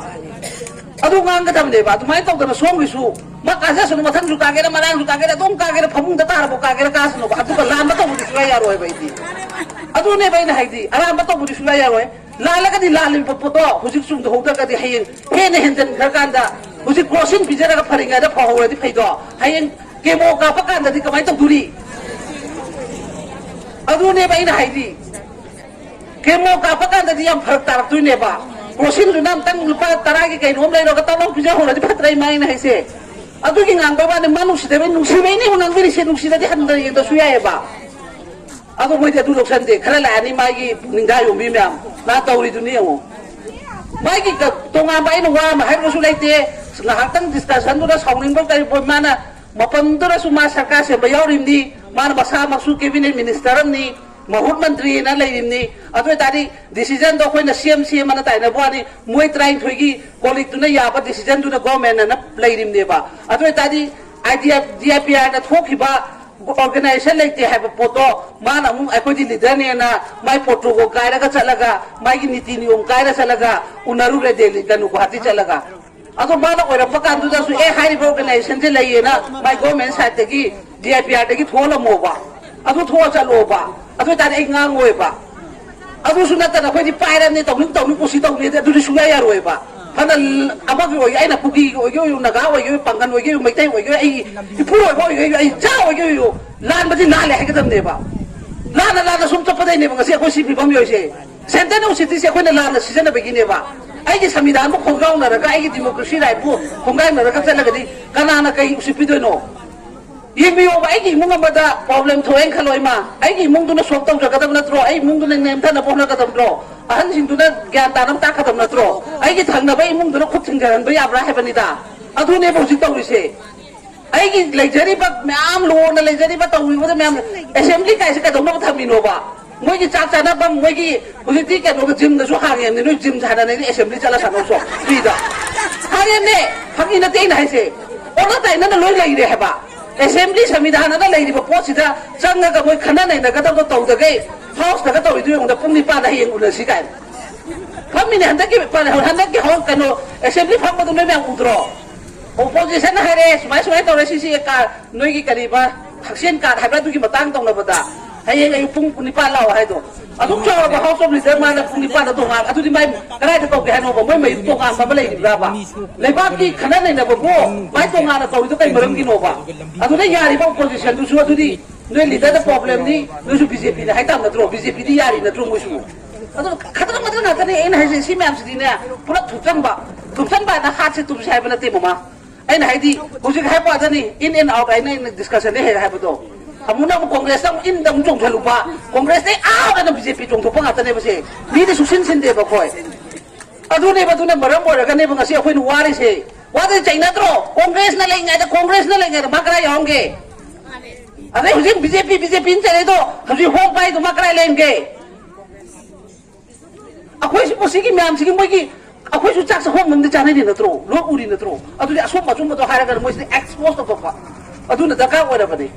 ꯑꯗꯨ ꯉꯥꯡꯒꯗꯕꯅꯦꯕ꯫ ꯑꯗꯨꯃꯥꯏꯅ ꯇꯧꯗꯅ ꯁꯣꯝꯒꯤꯁꯨ ꯃꯥ ꯀꯥꯖꯁꯅꯨ, ꯃꯊꯪꯁꯨ ꯀꯥꯒꯦꯔꯥ, ꯃꯔꯥꯡꯁꯨ ꯀꯥꯒꯦꯔꯥ, ꯑꯗꯨꯝ ꯀꯥꯒꯦꯔꯥ, ꯐꯃꯨꯡꯗ ꯇꯥꯔꯕ ꯀꯥꯒꯦꯔꯥ ꯀꯥꯁꯅꯨꯕ, ꯑꯗꯨꯒ ꯂꯥꯟꯕ ꯇꯧꯕꯗꯤ ꯁꯨꯡꯌꯥ ꯌꯥꯔꯣꯏꯕ ꯑꯩꯗꯤ꯫ ꯑꯗꯨꯅꯦꯕ ꯑꯩꯅ ꯍꯥꯏꯗꯤ, ꯑꯔꯥꯟꯕ ꯇꯧꯕꯗꯤ ꯁꯨꯡꯌꯥ ꯌꯥꯔꯣꯏ꯫ ꯂꯥꯜꯂꯒꯗꯤ ꯂꯥꯜꯂꯤꯕ ꯄꯣꯠꯇꯣ ꯍꯧꯖꯤꯛ ꯆꯨꯝꯗꯍꯧꯗ꯭ꯔꯒꯗꯤ ꯍꯌꯦꯡ ꯍꯦꯟꯅ ꯍꯦꯟꯖꯟꯈ꯭ꯔꯀꯥꯟꯗ ꯍꯧꯖꯤꯛ ꯀ꯭ꯔꯣꯁꯤꯟ ꯄꯤꯖꯔꯒ ꯐꯔꯤꯉꯩꯗ ꯐꯍꯧꯔꯗꯤ ꯐꯩꯗꯣ, ꯍꯌꯦꯡ ꯀꯦꯃꯣ ꯀꯥꯞꯄ ꯀꯥꯟꯗꯗꯤ ꯀꯃꯥꯏꯅ ꯇꯧꯗꯣꯔꯤ? ꯑꯗꯨꯅꯦꯕ ꯑꯩꯅ ꯍꯥꯏꯗꯤ꯫ ꯀꯦꯃꯣ ꯀꯥꯞꯄ ꯀꯥꯟꯗꯗꯤ ꯌꯥꯝ ꯐꯔꯛ ꯇꯥꯔꯛꯇꯣꯏꯅꯦꯕ꯫ ꯀ꯭ꯔꯣꯁꯤꯟꯗꯨꯅ ꯑꯝꯇꯪ ꯂꯨꯄꯥ ꯇꯔꯥꯒꯤ ꯀꯩꯅꯣꯝ ꯂꯩꯔꯒ ꯇꯧꯔ ꯄꯤꯖꯍꯧꯔꯗꯤ ꯐꯠꯇ꯭ꯔꯥ ꯏꯃꯥ ꯑꯩꯅ ꯍꯥꯏꯁꯦ? ꯑꯗꯨꯒꯤ ꯉꯥꯡꯕꯩ ꯋꯥꯅꯤ, ꯃꯥ ꯅꯨꯡꯁꯤꯗꯕꯩ, ꯅꯨꯡꯁꯤꯕꯩꯅꯦ ꯉꯥꯡꯕꯤꯔꯤꯁꯦ, ꯅꯨꯡꯁꯤꯗꯗꯤ ꯍꯟꯗꯅ ꯌꯦꯡꯗꯁꯨ ꯌꯥꯏꯑꯕ꯫ ꯑꯗꯣ ꯃꯣꯏꯗꯤ ꯑꯗꯨ ꯂꯧꯁꯟꯗꯦ꯫ ꯈꯔ ꯂꯥꯛꯑꯅꯤ ꯃꯥꯒꯤ ꯅꯤꯡꯊꯥ ꯌꯣꯟꯕꯤ ꯃꯌꯥꯝ꯫ ꯃꯥ ꯇꯧꯔꯤꯗꯨꯅꯤ ꯌꯦꯡꯉꯣ꯫ ꯃꯥꯒꯤ ꯀ-, ꯇꯣꯉꯥꯟꯕ ꯑꯩꯅ ꯋꯥ ꯑꯃ ꯍꯥꯏꯔꯨꯔꯁꯨ ꯂꯩꯇꯦ꯫ ꯉꯥꯏꯍꯥꯛꯇꯪ ꯗꯤꯁꯀꯁꯟꯗꯨꯗ ꯁꯥꯎꯅꯤꯡꯕ ꯀꯔꯤꯕꯣꯏ ꯃꯥꯅ ꯃꯐꯝꯗꯨꯗꯁꯨ ꯃꯥ ꯁꯔꯀꯥꯔ ꯁꯦꯝꯕ ꯌꯥꯎꯔꯤꯕꯅꯤ꯫ ꯃꯥꯅ ꯃꯁꯥꯃꯛꯁꯨ ꯀꯦꯕꯤꯅꯦꯠ ꯃꯤꯅꯤꯁꯇꯔ ꯑꯃꯅꯤ, ꯃꯍꯨꯠ ꯃꯟꯇ꯭ꯔꯤꯅ ꯂꯩꯔꯤꯕꯅꯤ꯫ ꯑꯗꯨ ꯑꯣꯏꯇꯥꯔꯗꯤ ꯗꯤꯁꯤꯖꯟꯗꯣ ꯑꯩꯈꯣꯏꯅ ꯁꯦꯝ ꯁꯦꯝꯃꯅ ꯇꯥꯏꯅꯕ ꯋꯥꯅꯤ꯫ ꯃꯣꯏ ꯇꯔꯥꯅꯤꯊꯣꯏꯒꯤ ꯀꯣꯂꯤꯛꯇꯨꯅ ꯌꯥꯕ ꯗꯤꯁꯤꯖꯟꯗꯨꯅ ꯒꯣꯔꯃꯦꯟꯅ ꯂꯩꯔꯤꯕꯅꯦꯕ꯫ ꯑꯗꯨ ꯑꯣꯏꯇꯥꯔꯗꯤ ꯑꯥꯏ ꯗꯤ ꯑꯥꯏ ꯄꯤ ꯑꯥꯔꯅ ꯊꯣꯛꯈꯤꯕ ꯑꯣꯔꯒꯅꯥꯏꯖꯦꯁꯟ ꯂꯩꯇꯦ ꯍꯥꯏꯕ ꯄꯣꯠꯇꯣ ꯃꯥꯅ ꯑꯃꯨꯛ ꯑꯩꯈꯣꯏꯗꯤ ꯂꯤꯗꯔꯅꯦꯅ ꯃꯥꯏ ꯄ꯭ꯔꯣꯇꯣꯀꯣꯜ ꯀꯥꯏꯔꯒ ꯆꯠꯂꯒ, ꯃꯥꯒꯤ ꯅꯤꯇꯤ ꯅꯤꯌꯣꯝ ꯀꯥꯏꯔ ꯆꯠꯂꯒ ꯎꯅꯔꯨꯔꯦ ꯗꯦꯜꯂꯤ, ꯀꯩꯅꯣ, ꯒꯨꯍꯥꯇꯤ ꯆꯠꯂꯒ꯫ ꯑꯗꯣ ꯃꯥꯅ ꯑꯣꯏꯔꯛꯄ ꯀꯥꯟꯗꯨꯗꯁꯨ ꯑꯦ ꯍꯥꯏꯔꯤꯕ ꯑꯣꯔꯒꯅꯥꯏꯖꯦꯁꯟꯁꯦ ꯂꯩꯌꯦꯅ ꯃꯥꯏ ꯒꯣꯔꯃꯦꯟ ꯁꯥꯏꯠꯇꯒꯤ, ꯗꯤ ꯑꯥꯏ ꯄꯤ ꯑꯥꯔꯗꯒꯤ ꯊꯣꯛꯍꯜꯂꯝꯃꯣꯕ꯫ ꯑꯗꯨ ꯊꯣꯛꯑ ꯆꯠꯂꯣꯕ꯫ ꯑꯗꯨ ꯑꯣꯏꯇꯥꯔꯗꯤ ꯑꯩ ꯉꯥꯡꯉꯣꯏꯕ꯫ ꯑꯗꯨꯁꯨ ꯅꯠꯇꯅ ꯑꯩꯈꯣꯏꯗꯤ ꯄꯥꯏꯔꯕꯅꯤ, ꯇꯧꯅꯤꯡ ꯇꯧꯅꯤꯡ ꯀꯨꯁꯤ ꯇꯧꯅꯤꯗꯤ ꯑꯗꯨꯗꯤ ꯁꯨꯡꯌꯥ ꯌꯥꯔꯣꯏꯕ꯫ ꯐꯅ ꯑꯃꯒꯤ ꯑꯣꯏꯒꯦ, ꯑꯩꯅ ꯀꯨꯀꯤꯒꯤ ꯑꯣꯏꯒꯦ ꯑꯣꯏꯌꯨ, ꯅꯥꯒꯥ ꯑꯣꯏꯒꯦ ꯑꯣꯏꯌꯨ, ꯄꯥꯡꯒꯟ ꯑꯣꯏꯒꯦ ꯑꯣꯏꯌꯨ, ꯃꯩꯇꯩ ꯑꯣꯏꯒꯦ ꯑꯣꯏꯌꯨ, ꯑꯩ ꯏꯄꯨ ꯑꯣꯏꯕ ꯑꯣꯏꯒꯦ ꯑꯣꯏꯌꯨ, ꯑꯩ ꯏꯆꯥ ꯑꯣꯏꯒꯦ ꯑꯣꯏꯌꯨ, ꯂꯥꯟꯕꯗꯤ ꯂꯥꯜꯂꯦ ꯍꯥꯏꯒꯗꯕꯅꯦꯕ꯫ ꯂꯥꯟꯅ ꯂꯥꯟꯅ ꯁꯨꯝ ꯆꯠꯄꯗꯩꯅꯦꯕ ꯉꯁꯤ ꯑꯩꯈꯣꯏ ꯁꯤ ꯐꯤꯕꯝ ꯌꯧꯔꯤꯁꯦ꯫ ꯁꯦꯟꯇ꯭ꯔꯦꯜ ꯎꯁꯤꯠꯇ꯭ꯔꯤꯁꯦ ꯑꯩꯈꯣꯏꯅ ꯂꯥꯟꯅ ꯁꯤꯖꯤꯟꯅꯕꯒꯤꯅꯦꯕ꯫ ꯑꯩꯒꯤ ꯁꯪꯕꯤꯙꯥꯟꯕꯨ ꯈꯣꯡꯒꯥꯎꯅꯔꯒ, ꯑꯩꯒꯤ ꯗꯤꯃꯣꯀ꯭ꯔꯦꯁꯤ ꯔꯥꯏꯠꯄꯨ ꯈꯣꯡꯒꯥꯎꯅꯔꯒ ꯆꯠꯂꯒꯗꯤ ꯀꯅꯥꯅ ꯀꯩ ꯎꯁꯤꯠꯄꯤꯗꯣꯏꯅꯣ? ꯌꯦꯡꯕꯤꯌꯣꯕ, ꯑꯩꯒꯤ ꯏꯃꯨꯡ ꯑꯃꯗ ꯄ꯭ꯔꯣꯕ꯭ꯂꯦꯝ ꯊꯣꯛꯑꯦꯅ ꯈꯜꯂꯣ ꯏꯃꯥ, ꯑꯩꯒꯤ ꯏꯃꯨꯡꯗꯨꯅ ꯁꯣꯜꯕ ꯇꯧꯖꯒꯗꯕ ꯅꯠꯇ꯭ꯔꯣ? ꯑꯩ ꯏꯃꯨꯡꯗꯨꯅ ꯅꯦꯝꯊꯅꯕ ꯍꯣꯠꯅꯒꯗꯕ ꯅꯠꯇ꯭ꯔꯣ? ꯑꯍꯟꯁꯤꯡꯗꯨꯅ ꯒ꯭ꯌꯥꯟ ꯇꯥꯅꯕ ꯇꯥꯛꯀꯗꯕ ꯅꯠꯇ꯭ꯔꯣ? ꯑꯩꯒꯤ ꯊꯪꯅꯕ ꯏꯃꯨꯡꯗꯨꯅ ꯈꯨꯠ ꯊꯤꯡꯖꯤꯟꯍꯟꯕ ꯌꯥꯕ꯭ꯔꯥ ꯍꯥꯏꯕꯅꯤꯗ꯫ ꯑꯗꯨꯅꯦꯕ ꯍꯧꯖꯤꯛ ꯇꯧꯔꯤꯁꯦ꯫ ꯑꯩꯒꯤ ꯂꯩꯖꯔꯤꯕ ꯃꯌꯥꯝ, ꯂꯣꯟꯅ ꯂꯩꯖꯔꯤꯕ, ꯇꯧꯔꯤꯕꯗ ꯃꯌꯥꯝ, ꯑꯦꯁꯦꯝꯕ꯭ꯂꯤ ꯀꯥꯏꯁꯦ ꯀꯩꯗꯧꯅꯕ ꯊꯝꯃꯤꯅꯣꯕ? ꯃꯣꯏꯒꯤ ꯆꯥꯛ ꯆꯥꯅꯐꯝ, ꯃꯣꯏꯒꯤ ꯍꯧꯖꯤꯛꯇꯤ ꯀꯩꯅꯣꯒ ꯖꯤꯝꯗꯁꯨ ꯍꯥꯡꯉꯦ ꯍꯥꯏꯕꯅꯤ꯫ ꯅꯣꯏ ꯖꯤꯝ ꯁꯥꯟꯅꯅꯤꯡꯉꯗꯤ ꯑꯦꯁꯦꯝꯕ꯭ꯂꯤ ꯆꯠꯂ ꯁꯥꯟꯅꯧ ꯁꯣ, ꯐ꯭ꯔꯤꯗ꯫ ꯍꯥꯡꯉꯦꯅꯦ, ꯐꯥꯒꯤ ꯅꯠꯇꯦ ꯑꯩꯅ ꯍꯥꯏꯁꯦ꯫ ꯑꯣꯟꯅ ꯇꯩꯅꯅ ꯂꯣꯏ ꯂꯩꯔꯦ ꯍꯥꯏꯕ꯫ ꯑꯦꯁꯦꯝꯕ꯭ꯂꯤ ꯁꯪꯕꯤꯙꯥꯟ ꯑꯅ ꯂꯩꯔꯤꯕ ꯄꯣꯠꯁꯤꯗ ꯆꯪꯉꯒ ꯃꯣꯏ ꯈꯟꯅ ꯅꯩꯅꯒꯗꯕꯗꯣ ꯇꯧꯗꯈꯩ ꯍꯥꯎꯁꯇꯒ ꯇꯧꯔꯤꯗꯨ ꯌꯦꯡꯉꯨꯗ, ꯄꯨꯡ ꯅꯤꯄꯥꯟꯗ ꯍꯌꯦꯡ ꯎꯅꯁꯤ ꯀꯥꯏꯅ꯫ ꯐꯝꯃꯤꯅꯦ ꯍꯟꯗꯛꯀꯤ, ꯍꯟꯗꯛꯀꯤ ꯍꯥꯎꯁ ꯀꯩꯅꯣ ꯑꯦꯁꯦꯝꯕ꯭ꯂꯤ ꯐꯝꯕꯗꯨ ꯅꯣꯏ ꯃꯌꯥꯝ ꯎꯗ꯭ꯔꯣ? ꯑꯣꯄꯣꯖꯤꯁꯟꯅ ꯍꯥꯏꯔꯦ, ꯁꯨꯃꯥꯏ ꯁꯨꯃꯥꯏ ꯇꯧꯔꯦ, ꯁꯤꯁꯤ ꯀꯥꯔꯗ, ꯅꯣꯏꯒꯤ ꯀꯔꯤꯕ, ꯍꯛꯁꯦꯜ ꯀꯥꯔꯗ ꯍꯥꯏꯕ꯭ꯔꯥ, ꯑꯗꯨꯒꯤ ꯃꯇꯥꯡ ꯇꯧꯅꯕꯗ ꯍꯌꯦꯡ ꯑꯌꯨꯛ ꯄꯨꯡ ꯅꯤꯄꯥꯟ ꯂꯥꯛꯑꯣ ꯍꯥꯏꯗꯣ꯫ ꯑꯗꯨꯛ ꯆꯥꯎꯔꯕ ꯍꯥꯎꯁ ꯑꯣꯐ ꯂꯤꯗꯔ ꯃꯥꯅ ꯄꯨꯡ ꯅꯤꯄꯥꯟꯗ ꯇꯣꯉꯥꯟ, ꯑꯗꯨꯗꯤ ꯃꯥꯏ ꯀꯗꯥꯏꯗ ꯇꯧꯒꯦ ꯍꯥꯏꯅꯣꯕ? ꯃꯣꯏ ꯃꯌꯨꯝ ꯇꯣꯉꯥꯟꯕ ꯑꯃ ꯂꯩꯔꯤꯕ꯭ꯔꯥꯕ? ꯂꯩꯕꯥꯛꯀꯤ ꯈꯟꯅ ꯅꯩꯅꯕꯕꯨ ꯃꯥꯏ ꯇꯣꯉꯥꯟꯅ ꯇꯧꯔꯤꯗꯣ ꯀꯩ ꯃꯔꯝꯒꯤꯅꯣꯕ? ꯑꯗꯨꯗ ꯌꯥꯔꯤꯕ ꯑꯣꯄꯣꯖꯤꯁꯟꯗꯨꯁꯨ ꯑꯗꯨꯗꯤ ꯅꯣꯏ ꯂꯤꯗꯔꯗ ꯄ꯭ꯔꯣꯕ꯭ꯂꯦꯝꯅꯤ, ꯅꯣꯏꯁꯨ ꯕꯤꯖꯦꯄꯤꯅ ꯍꯥꯏꯇꯥꯕ ꯅꯠꯇ꯭ꯔꯣ? ꯕꯤꯖꯦꯄꯤꯗꯤ ꯌꯥꯔꯤ ꯅꯠꯇ꯭ꯔꯣ ꯃꯣꯏꯁꯨ? ꯑꯗꯨ ꯈꯗ꯭ꯔꯛ ꯃꯗ꯭ꯔꯛ ꯉꯥꯛꯇꯅꯦ ꯑꯩꯅ ꯍꯥꯏꯁꯦ꯫ ꯁꯤ ꯃꯌꯥꯝꯁꯤꯗꯤꯅꯦ, ꯄꯨꯂꯞ ꯊꯨꯞꯆꯟꯕ, ꯊꯨꯞꯆꯟꯕ ꯍꯥꯏꯅ ꯍꯥꯠꯁꯦ ꯇꯨꯝꯁꯦ ꯍꯥꯏꯕ ꯅꯠꯇꯦ ꯃꯃꯥ꯫ ꯑꯩꯅ ꯍꯥꯏꯗꯤ ꯍꯧꯖꯤꯛ ꯍꯥꯏꯕ ꯋꯥꯗꯅꯤ, in and out ꯍꯥꯏꯅ ꯑꯩꯅ ꯗꯤꯁꯀꯁꯟꯗ ꯍꯦꯛ ꯍꯥꯏꯕꯗꯣ꯫ ꯑꯃꯨꯛꯅ ꯑꯃꯨꯛ ꯀꯣꯡꯒ꯭ꯔꯦꯁꯇ ꯑꯃꯨꯛ ꯏꯟꯗ ꯑꯃꯨꯛ ꯆꯣꯡꯁꯤꯜꯂꯨꯕ, ꯀꯣꯡꯒ꯭ꯔꯦꯁꯇꯩ ꯑꯥ ꯍꯥꯏꯅ ꯕꯤꯖꯦꯄꯤ ꯆꯣꯡꯊꯣꯛꯄ ꯉꯥꯛꯇꯅꯦꯕ ꯁꯦ꯫ ꯃꯤꯗꯤ ꯁꯨꯛꯁꯤꯟ ꯁꯤꯟꯗꯦꯕ ꯑꯩꯈꯣꯏ꯫ ꯑꯗꯨꯅꯦꯕ, ꯑꯗꯨꯅ ꯃꯔꯝ ꯑꯣꯏꯔꯒꯅꯦꯕ ꯉꯁꯤ ꯑꯩꯈꯣꯏꯅ ꯋꯥꯔꯤꯁꯦ꯫ ꯋꯥꯗ ꯆꯩꯅꯗ꯭ꯔꯣ? ꯀꯣꯡꯒ꯭ꯔꯦꯁꯅ ꯂꯩꯉꯩꯗ, ꯀꯣꯡꯒ꯭ꯔꯦꯁꯅ ꯂꯩꯉꯩꯗ ꯃꯥ ꯀꯗꯥꯏ ꯌꯥꯎꯔꯝꯒꯦ? ꯑꯗꯩ ꯍꯧꯖꯤꯛ ꯕꯤꯖꯦꯄꯤ, ꯕꯤꯖꯦꯄꯤꯅ ꯆꯩꯅꯩꯗꯣ, ꯍꯧꯖꯤꯛ ꯍꯣꯝ ꯄꯥꯏꯗꯣ ꯃꯥ ꯀꯗꯥꯏ ꯂꯩꯔꯝꯒꯦ? ꯑꯩꯈꯣꯏꯁꯤꯕꯨ ꯁꯤꯒꯤ ꯃꯌꯥꯝꯁꯤꯒꯤ ꯃꯣꯏꯒꯤ, ꯑꯩꯈꯣꯏꯁꯨ ꯆꯥꯛ ꯆꯥꯐꯝ ꯑꯃꯗꯤ ꯆꯥꯅꯔꯤ ꯅꯠꯇ꯭ꯔꯣ? ꯂꯣꯏ ꯎꯔꯤ ꯅꯠꯇ꯭ꯔꯣ? ꯑꯗꯨꯗꯤ ꯑꯆꯨꯝꯕ ꯑꯆꯨꯝꯕꯗꯣ ꯍꯥꯏꯔꯒꯅ ꯃꯣꯏꯁꯤꯗꯤ ꯑꯦꯛꯁꯄꯣꯖ ꯇꯧꯊꯣꯛꯄ ꯑꯗꯨꯅ ꯗꯔꯀꯥꯔ ꯑꯣꯏꯔꯕꯅꯤ꯫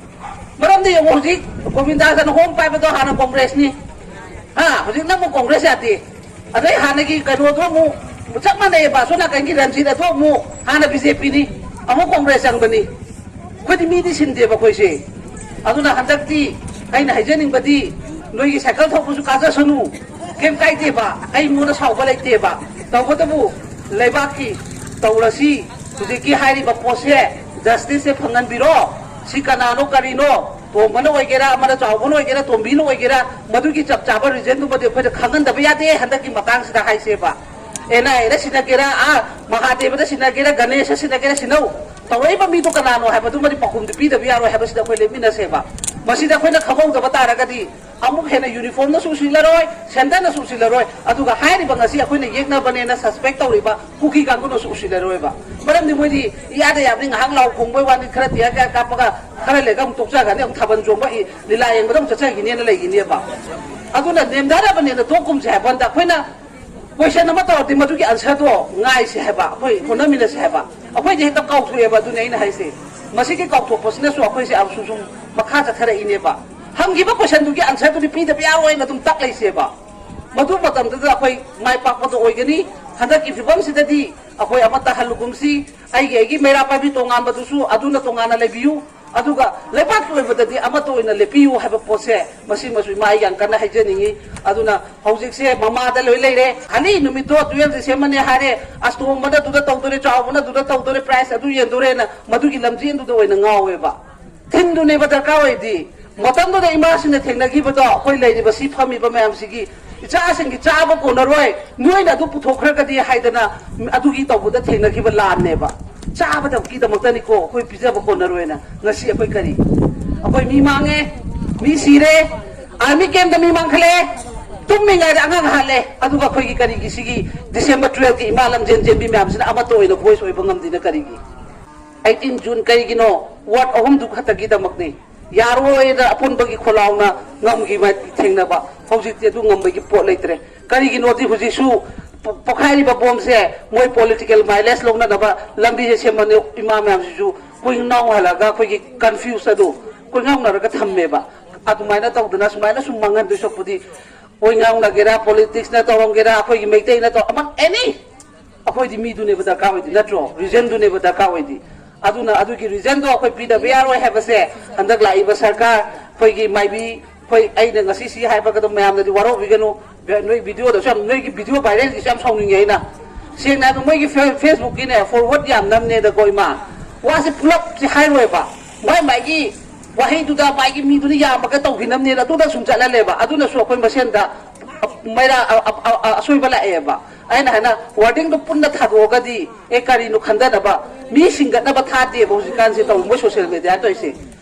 ꯃꯔꯝꯗꯤ ꯌꯦꯡꯉꯣ, ꯍꯧꯖꯤꯛ ꯒꯣꯕꯤꯟꯗꯥꯗꯅ ꯍꯣꯝ ꯄꯥꯏꯕꯗꯣ ꯍꯥꯟꯅ ꯀꯣꯡꯒ꯭ꯔꯦꯁꯅꯤ, ꯍꯥ, ꯍꯧꯖꯤꯛꯅ ꯑꯃꯨꯛ ꯀꯣꯡꯒ꯭ꯔꯦꯁ ꯌꯥꯗꯦ꯫ ꯑꯗꯩ ꯍꯥꯟꯅꯒꯤ ꯀꯩꯅꯣꯗꯣ ꯑꯃꯨꯛ ꯆꯞ ꯃꯥꯟꯅꯩꯌꯦꯕ, ꯑꯁꯣꯝ ꯅꯥꯀꯟꯒꯤ ꯔꯟꯖꯤꯠ ꯑꯗꯣ ꯑꯃꯨꯛ ꯍꯥꯟꯅ ꯕꯤꯖꯦꯄꯤꯅꯤ, ꯑꯃꯨꯛ ꯀꯣꯡꯒ꯭ꯔꯦꯁ ꯆꯪꯕꯅꯤ꯫ ꯑꯩꯈꯣꯏꯗꯤ ꯃꯤꯗꯤ ꯁꯤꯟꯗꯦꯕ ꯑꯩꯈꯣꯏꯁꯦ꯫ ꯑꯗꯨꯅ ꯍꯟꯗꯛꯇꯤ ꯑꯩꯅ ꯍꯥꯏꯖꯅꯤꯡꯕꯗꯤ, ꯅꯣꯏꯒꯤ ꯁꯥꯏꯀꯜ ꯊꯧꯕꯁꯨ ꯀꯥꯖꯁꯅꯨ, ꯀꯩꯝ ꯀꯥꯏꯗꯦꯕ, ꯑꯩ ꯃꯉꯣꯟꯗ ꯁꯥꯎꯕ ꯂꯩꯇꯦꯕ꯫ ꯇꯧꯕꯇꯕꯨ ꯂꯩꯕꯥꯛꯀꯤ ꯇꯧꯔꯁꯤ, ꯍꯧꯖꯤꯛꯀꯤ ꯍꯥꯏꯔꯤꯕ ꯄꯣꯠꯁꯦ ꯖꯁꯇꯤꯁꯁꯦ ꯐꯪꯍꯟꯕꯤꯔꯣ꯫ ꯁꯤ ꯀꯅꯥꯅꯣ ꯀꯔꯤꯅꯣ, ꯇꯣꯝꯕꯅ ꯑꯣꯏꯒꯦꯔꯥ, ꯑꯃꯅ ꯆꯥꯎꯕꯅ ꯑꯣꯏꯒꯦꯔꯥ, ꯇꯣꯝꯕꯤꯅ ꯑꯣꯏꯒꯦꯔꯥ, ꯃꯗꯨꯒꯤ ꯆꯞ ꯆꯥꯕ ꯔꯤꯖꯟꯗꯨꯃꯗꯤ ꯑꯩꯈꯣꯏꯗ ꯈꯪꯍꯟꯗꯕ ꯌꯥꯗꯦ ꯍꯟꯗꯛꯀꯤ ꯃꯇꯥꯡꯁꯤꯗ ꯍꯥꯏꯁꯦꯕ꯫ ꯑꯦꯟ ꯑꯥꯏ ꯑꯦꯗ ꯁꯤꯟꯅꯒꯦꯔꯥ, ꯑꯥ ꯃꯍꯥꯗꯦꯕꯗ ꯁꯤꯟꯅꯒꯦꯔꯥ, ꯒꯅꯦꯁꯇ ꯁꯤꯟꯅꯒꯦꯔꯥ ꯁꯤꯟꯅꯧ꯫ ꯇꯧꯔꯛꯏꯕ ꯃꯤꯗꯣ ꯀꯅꯥꯅꯣ ꯍꯥꯏꯕꯗꯨꯃꯗꯤ ꯄꯥꯎꯈꯨꯝꯗꯤ ꯄꯤꯗꯕ ꯌꯥꯔꯣꯏ ꯍꯥꯏꯕꯁꯤꯗ ꯑꯩꯈꯣꯏ ꯂꯦꯞꯃꯤꯟꯅꯁꯦꯕ꯫ ꯃꯁꯤꯗ ꯑꯩꯈꯣꯏꯅ ꯈꯪꯍꯧꯗꯕ ꯇꯥꯔꯒꯗꯤ ꯑꯃꯨꯛ ꯍꯦꯟꯅ ꯌꯨꯅꯤꯐꯣꯔꯝꯅꯁꯨ ꯎꯁꯤꯜꯂꯔꯣꯏ, ꯁꯦꯟꯇꯔꯅꯁꯨ ꯎꯁꯤꯜꯂꯔꯣꯏ, ꯑꯗꯨꯒ ꯍꯥꯏꯔꯤꯕ ꯉꯁꯤ ꯑꯩꯈꯣꯏꯅ ꯌꯦꯛꯅꯕꯅꯦꯅ ꯁꯁꯄꯦꯛ ꯇꯧꯔꯤꯕ ꯀꯨꯀꯤ ꯀꯥꯡꯕꯨꯅꯁꯨ ꯎꯁꯤꯜꯂꯔꯣꯏꯕ꯫ ꯃꯔꯝꯗꯤ ꯃꯣꯏꯗꯤ ꯏꯌꯥꯗ ꯌꯥꯕꯅꯤ, ꯉꯥꯏꯍꯥꯛ ꯂꯥꯎ ꯈꯣꯡꯕꯩ ꯋꯥꯅꯤ, ꯈꯔ ꯇꯤꯌꯥꯔ ꯒ꯭ꯌꯥꯁ ꯀꯥꯞꯄꯒ ꯈꯔ ꯂꯩꯔꯒ ꯑꯃꯨꯛ ꯇꯣꯛꯆꯈ꯭ꯔꯅꯤ, ꯑꯃꯨꯛ ꯊꯥꯕꯜ ꯆꯣꯡꯕ ꯏ-, ꯂꯤꯂꯥ ꯌꯦꯡꯕꯗ ꯑꯃꯨꯛ ꯆꯠꯆꯈꯤꯅꯦꯅ ꯂꯩꯈꯤꯅꯦꯕ꯫ ꯑꯗꯨꯅ ꯅꯦꯝꯊꯔꯕꯅꯦꯅ ꯇꯣꯛꯀꯨꯝꯁꯦ ꯍꯥꯏꯕ ꯀꯥꯟꯗ ꯑꯩꯈꯣꯏꯅ ꯀꯣꯏꯁꯟ ꯑꯃ ꯇꯧꯔꯗꯤ ꯃꯗꯨꯒꯤ ꯑꯟꯁꯔꯗꯣ ꯉꯥꯏꯁꯦ ꯍꯥꯏꯕ, ꯑꯩꯈꯣꯏ ꯍꯣꯠꯅꯃꯤꯟꯅꯁꯦ ꯍꯥꯏꯕ꯫ ꯑꯩꯈꯣꯏꯗꯤ ꯍꯦꯛꯇ ꯀꯥꯎꯊꯣꯛꯑꯦꯕ, ꯑꯗꯨꯅꯤ ꯑꯩꯅ ꯍꯥꯏꯁꯦ꯫ ꯃꯁꯤꯒꯤ ꯀꯥꯎꯊꯣꯛꯄꯁꯤꯅꯁꯨ ꯑꯩꯈꯣꯏꯁꯦ ꯑꯃꯨꯛꯁꯨ ꯁꯨꯝ ꯃꯈꯥ ꯆꯠꯊꯔꯛꯏꯅꯦꯕ꯫ ꯍꯪꯈꯤꯕ ꯀꯣꯏꯁꯟꯗꯨꯒꯤ ꯑꯟꯁꯔꯗꯨꯗꯤ ꯄꯤꯗꯕ ꯌꯥꯔꯣꯏꯅ ꯑꯗꯨꯝ ꯇꯛ ꯂꯩꯁꯦꯕ꯫ ꯃꯗꯨ ꯃꯇꯝꯗꯨꯗ ꯑꯩꯈꯣꯏ ꯃꯥꯏ ꯄꯥꯛꯄꯗꯣ ꯑꯣꯏꯒꯅꯤ꯫ ꯍꯟꯗꯛꯀꯤ ꯐꯤꯕꯝꯁꯤꯗꯗꯤ ꯑꯩꯈꯣꯏ ꯑꯃꯠꯇ ꯍꯜꯂꯨꯒꯨꯝꯁꯤ, ꯑꯩꯒꯤ ꯑꯩꯒꯤ ꯃꯩꯔꯥ ꯄꯥꯏꯕꯤ ꯇꯣꯉꯥꯟꯕꯗꯨꯁꯨ ꯑꯗꯨꯅ ꯇꯣꯉꯥꯟꯅ ꯂꯩꯕꯤꯌꯨ, ꯑꯗꯨꯒ ꯂꯩꯕꯥꯛꯀꯤ ꯑꯣꯏꯕꯗꯗꯤ ꯑꯃꯠꯇ ꯑꯣꯏꯅ ꯂꯦꯞꯄꯤꯌꯨ ꯍꯥꯏꯕ ꯄꯣꯠꯁꯦ, ꯃꯁꯤꯃꯁꯨ ꯏꯃꯥ ꯑꯩ ꯌꯥꯝ ꯀꯟꯅ ꯍꯥꯏꯖꯅꯤꯡꯉꯤ꯫ ꯑꯗꯨꯅ ꯍꯧꯖꯤꯛꯁꯦ ꯃꯃꯥꯗ ꯂꯣꯏ ꯂꯩꯔꯦ꯫ ꯈꯜꯂꯤ ꯅꯨꯃꯤꯠꯇꯣ ꯇꯨꯌꯦꯜꯐ ꯗꯤꯁꯦꯝꯕꯔꯅꯦ ꯍꯥꯏꯔꯦ, ꯑꯁ, ꯇꯣꯝꯕꯅ ꯑꯗꯨꯗ ꯇꯧꯗꯣꯔꯦ, ꯆꯥꯎꯕꯅ ꯑꯗꯨꯗ ꯇꯧꯗꯣꯔꯦ, ꯄ꯭ꯔꯥꯏꯖ ꯑꯗꯨ ꯌꯦꯟꯗꯣꯔꯦꯅ ꯃꯗꯨꯒꯤ ꯂꯝꯖꯦꯟꯗꯨꯗ ꯑꯣꯏꯅ ꯉꯥꯎꯋꯦꯕ꯫ ꯊꯤꯝꯗꯨꯅꯦꯕ ꯗꯔꯀꯥꯔ ꯑꯣꯏꯗꯤ꯫ ꯃꯇꯝꯗꯨꯗ ꯏꯃꯥꯁꯤꯡꯅ ꯊꯦꯡꯅꯈꯤꯕꯗꯣ, ꯑꯩꯈꯣꯏ ꯂꯩꯔꯤꯕ ꯁꯤ ꯐꯝꯃꯤꯕ ꯃꯌꯥꯝꯁꯤꯒꯤ ꯏꯆꯥꯁꯤꯡꯒꯤ ꯆꯥꯕ ꯀꯣꯟꯅꯔꯣꯏ, ꯅꯣꯏꯅ ꯑꯗꯨ ꯄꯨꯊꯣꯛꯈ꯭ꯔꯒꯗꯤ ꯍꯥꯏꯗꯅ ꯑꯗꯨꯒꯤ ꯇꯧꯕꯗ ꯊꯦꯡꯅꯈꯤꯕ ꯂꯥꯟꯅꯦꯕ꯫ ꯆꯥꯕꯗꯒꯤꯗꯃꯛꯇꯅꯤꯀꯣ ꯑꯩꯈꯣꯏ ꯄꯤꯖꯕ ꯀꯣꯟꯅꯔꯣꯏꯅ꯫ ꯉꯁꯤ ꯑꯩꯈꯣꯏ ꯀꯔꯤ? ꯑꯩꯈꯣꯏ ꯃꯤ ꯃꯥꯡꯉꯦ, ꯃꯤ ꯁꯤꯔꯦ, ꯑꯥꯔꯃꯤ ꯀꯦꯝꯗ ꯃꯤ ꯃꯥꯡꯈꯠꯂꯦ, ꯇꯨꯝꯃꯤꯉꯩꯗ ꯑꯉꯥꯡ ꯍꯥꯠꯂꯦ, ꯑꯗꯨꯒ ꯑꯩꯈꯣꯏꯒꯤ ꯀꯔꯤꯒꯤ ꯁꯤꯒꯤ ꯗꯤꯁꯦꯝꯕꯔ ꯇꯨꯌꯦꯜꯐꯀꯤ ꯏꯃꯥ ꯂꯝꯖꯦꯟ ꯆꯦꯟꯕꯤ ꯃꯌꯥꯝꯁꯤꯅ ꯑꯃꯠꯇ ꯑꯣꯏꯅ ꯚꯣꯏꯁ ꯑꯣꯏꯕ ꯉꯝꯗꯦꯅ ꯀꯔꯤꯒꯤ? ꯑꯩꯠꯇꯤꯟ ꯖꯨꯟ ꯀꯔꯤꯒꯤꯅꯣ? ꯋꯥꯔꯗ ꯑꯍꯨꯝꯗꯨ ꯈꯛꯇꯒꯤꯗꯃꯛꯅꯤ꯫ ꯌꯥꯔꯣꯏꯅ ꯑꯄꯨꯟꯕꯒꯤ ꯈꯣꯜꯂꯥꯎꯅ ꯉꯝꯈꯤꯕ ꯊꯦꯡꯅꯕ꯫ ꯍꯧꯖꯤꯛꯇꯤ ꯑꯗꯨ ꯉꯝꯕꯒꯤ ꯄꯣꯠ ꯂꯩꯇ꯭ꯔꯦ꯫ ꯀꯔꯤꯒꯤꯅꯣꯗꯤ ꯍꯧꯖꯤꯛꯁꯨ ꯄꯣ-, ꯄꯣꯈꯥꯏꯔꯤꯕ ꯕꯣꯝꯁꯦ ꯃꯣꯏ ꯄꯣꯂꯤꯇꯤꯀꯦꯜ ꯃꯥꯏꯂꯦꯖ ꯂꯧꯅꯅꯕ ꯂꯝꯕꯤꯁꯦ ꯁꯦꯝꯕꯅꯦ꯫ ꯏꯃꯥ ꯃꯌꯥꯝꯁꯤꯁꯨ ꯀꯣꯏ ꯉꯥꯎꯍꯜꯂꯒ ꯑꯩꯈꯣꯏꯒꯤ ꯀꯟꯐ꯭ꯌꯨꯁ ꯑꯗꯨ ꯀꯣꯏ ꯉꯥꯎꯅꯔꯒ ꯊꯝꯃꯦꯕ꯫ ꯑꯗꯨꯃꯥꯏꯅ ꯇꯧꯗꯅ ꯁꯨꯃꯥꯏꯅ ꯁꯨꯝ ꯃꯥꯡꯍꯟꯗꯣꯏ ꯁꯔꯨꯛꯄꯨꯗꯤ ꯀꯣꯏ ꯉꯥꯎꯅꯒꯦꯔꯥ, ꯄꯣꯂꯤꯇꯤꯛꯁꯅ ꯇꯧꯔꯝꯒꯦꯔꯥ, ꯑꯩꯈꯣꯏꯒꯤ ꯃꯩꯇꯩꯅ ꯇꯧ-, ꯑꯃ ꯑꯦꯅꯤ ꯑꯩꯈꯣꯏꯗꯤ ꯃꯤꯗꯨꯅꯦꯕ ꯗꯔꯀꯥꯔ ꯑꯣꯏꯗꯤ, ꯅꯠꯇ꯭ꯔꯣ? ꯔꯤꯖꯟꯗꯨꯅꯦꯕ ꯗꯔꯀꯥꯔ ꯑꯣꯏꯗꯤ꯫ ꯑꯗꯨꯅ ꯑꯗꯨꯒꯤ ꯔꯤꯖꯟꯗꯣ ꯑꯩꯈꯣꯏ ꯄꯤꯗꯕ ꯌꯥꯔꯣꯏ ꯍꯥꯏꯕꯁꯦ ꯍꯟꯗꯛ ꯂꯥꯛꯏꯕ ꯁꯔꯀꯥꯔ, ꯑꯩꯈꯣꯏꯒꯤ ꯃꯥꯏꯕꯤ, ꯑꯩꯈꯣꯏ, ꯑꯩꯅ ꯉꯁꯤ ꯁꯤ ꯍꯥꯏꯕꯒ ꯑꯗꯨꯝ ꯃꯌꯥꯝꯅꯗꯤ ꯋꯥꯔꯧꯕꯤꯒꯅꯨ꯫ ꯅꯣꯏ ꯚꯤꯗꯤꯑꯣꯗꯁꯨ ꯌꯥꯝ, ꯅꯣꯏꯒꯤ ꯚꯤꯗꯤꯑꯣ ꯚꯥꯏꯔꯦꯜꯒꯤꯁꯨ ꯌꯥꯝ ꯁꯥꯎꯅꯤꯡꯉꯦ ꯑꯩꯅ꯫ ꯁꯦꯡꯅ ꯍꯥꯏꯕꯗ ꯃꯣꯏꯒꯤ ꯐꯦ-, ꯐꯦꯁꯕꯨꯛꯀꯤꯅꯦ ꯐꯣꯔꯋꯥꯔꯗ ꯌꯥꯝ ꯅꯝꯅꯦꯗꯀꯣ ꯏꯃꯥ꯫ ꯋꯥꯁꯦ ꯄꯨꯂꯞꯁꯦ ꯍꯥꯏꯔꯣꯏꯕ꯫ ꯃꯥꯏ ꯃꯥꯏꯒꯤ ꯋꯥꯍꯩꯗꯨꯗ ꯃꯥꯏꯒꯤ ꯃꯤꯗꯨꯅ ꯌꯥꯝꯃꯒ ꯇꯧꯈꯤꯅꯕꯅꯦꯅ ꯑꯗꯨꯗ ꯁꯨꯝ ꯆꯠꯍꯜꯂꯦꯕ꯫ ꯑꯗꯨꯅꯁꯨ ꯑꯩꯈꯣꯏ ꯃꯁꯦꯟꯗ ꯃꯩꯔꯥ ꯑ-, ꯑ-, ꯑ-, ꯑ-, ꯑꯁꯣꯏꯕ ꯂꯥꯛꯑꯦꯕ꯫ ꯑꯩꯅ ꯍꯥꯏꯅ ꯋꯥꯔꯗꯤꯡꯗꯣ ꯄꯨꯟꯅ ꯊꯥꯗꯣꯛꯑꯒꯗꯤ ꯑꯦ ꯀꯔꯤꯅꯣ ꯈꯟꯗꯅꯕ ꯃꯤ ꯁꯤꯡꯒꯠꯅꯕ ꯊꯥꯗꯦꯕ ꯍꯧꯖꯤꯛꯀꯥꯟꯁꯦ ꯇꯧꯔꯤ ꯃꯣꯏ ꯁꯣꯁꯤꯌꯦꯜ ꯃꯦꯗꯤꯌꯥ ꯇꯧꯔꯤꯁꯦ꯫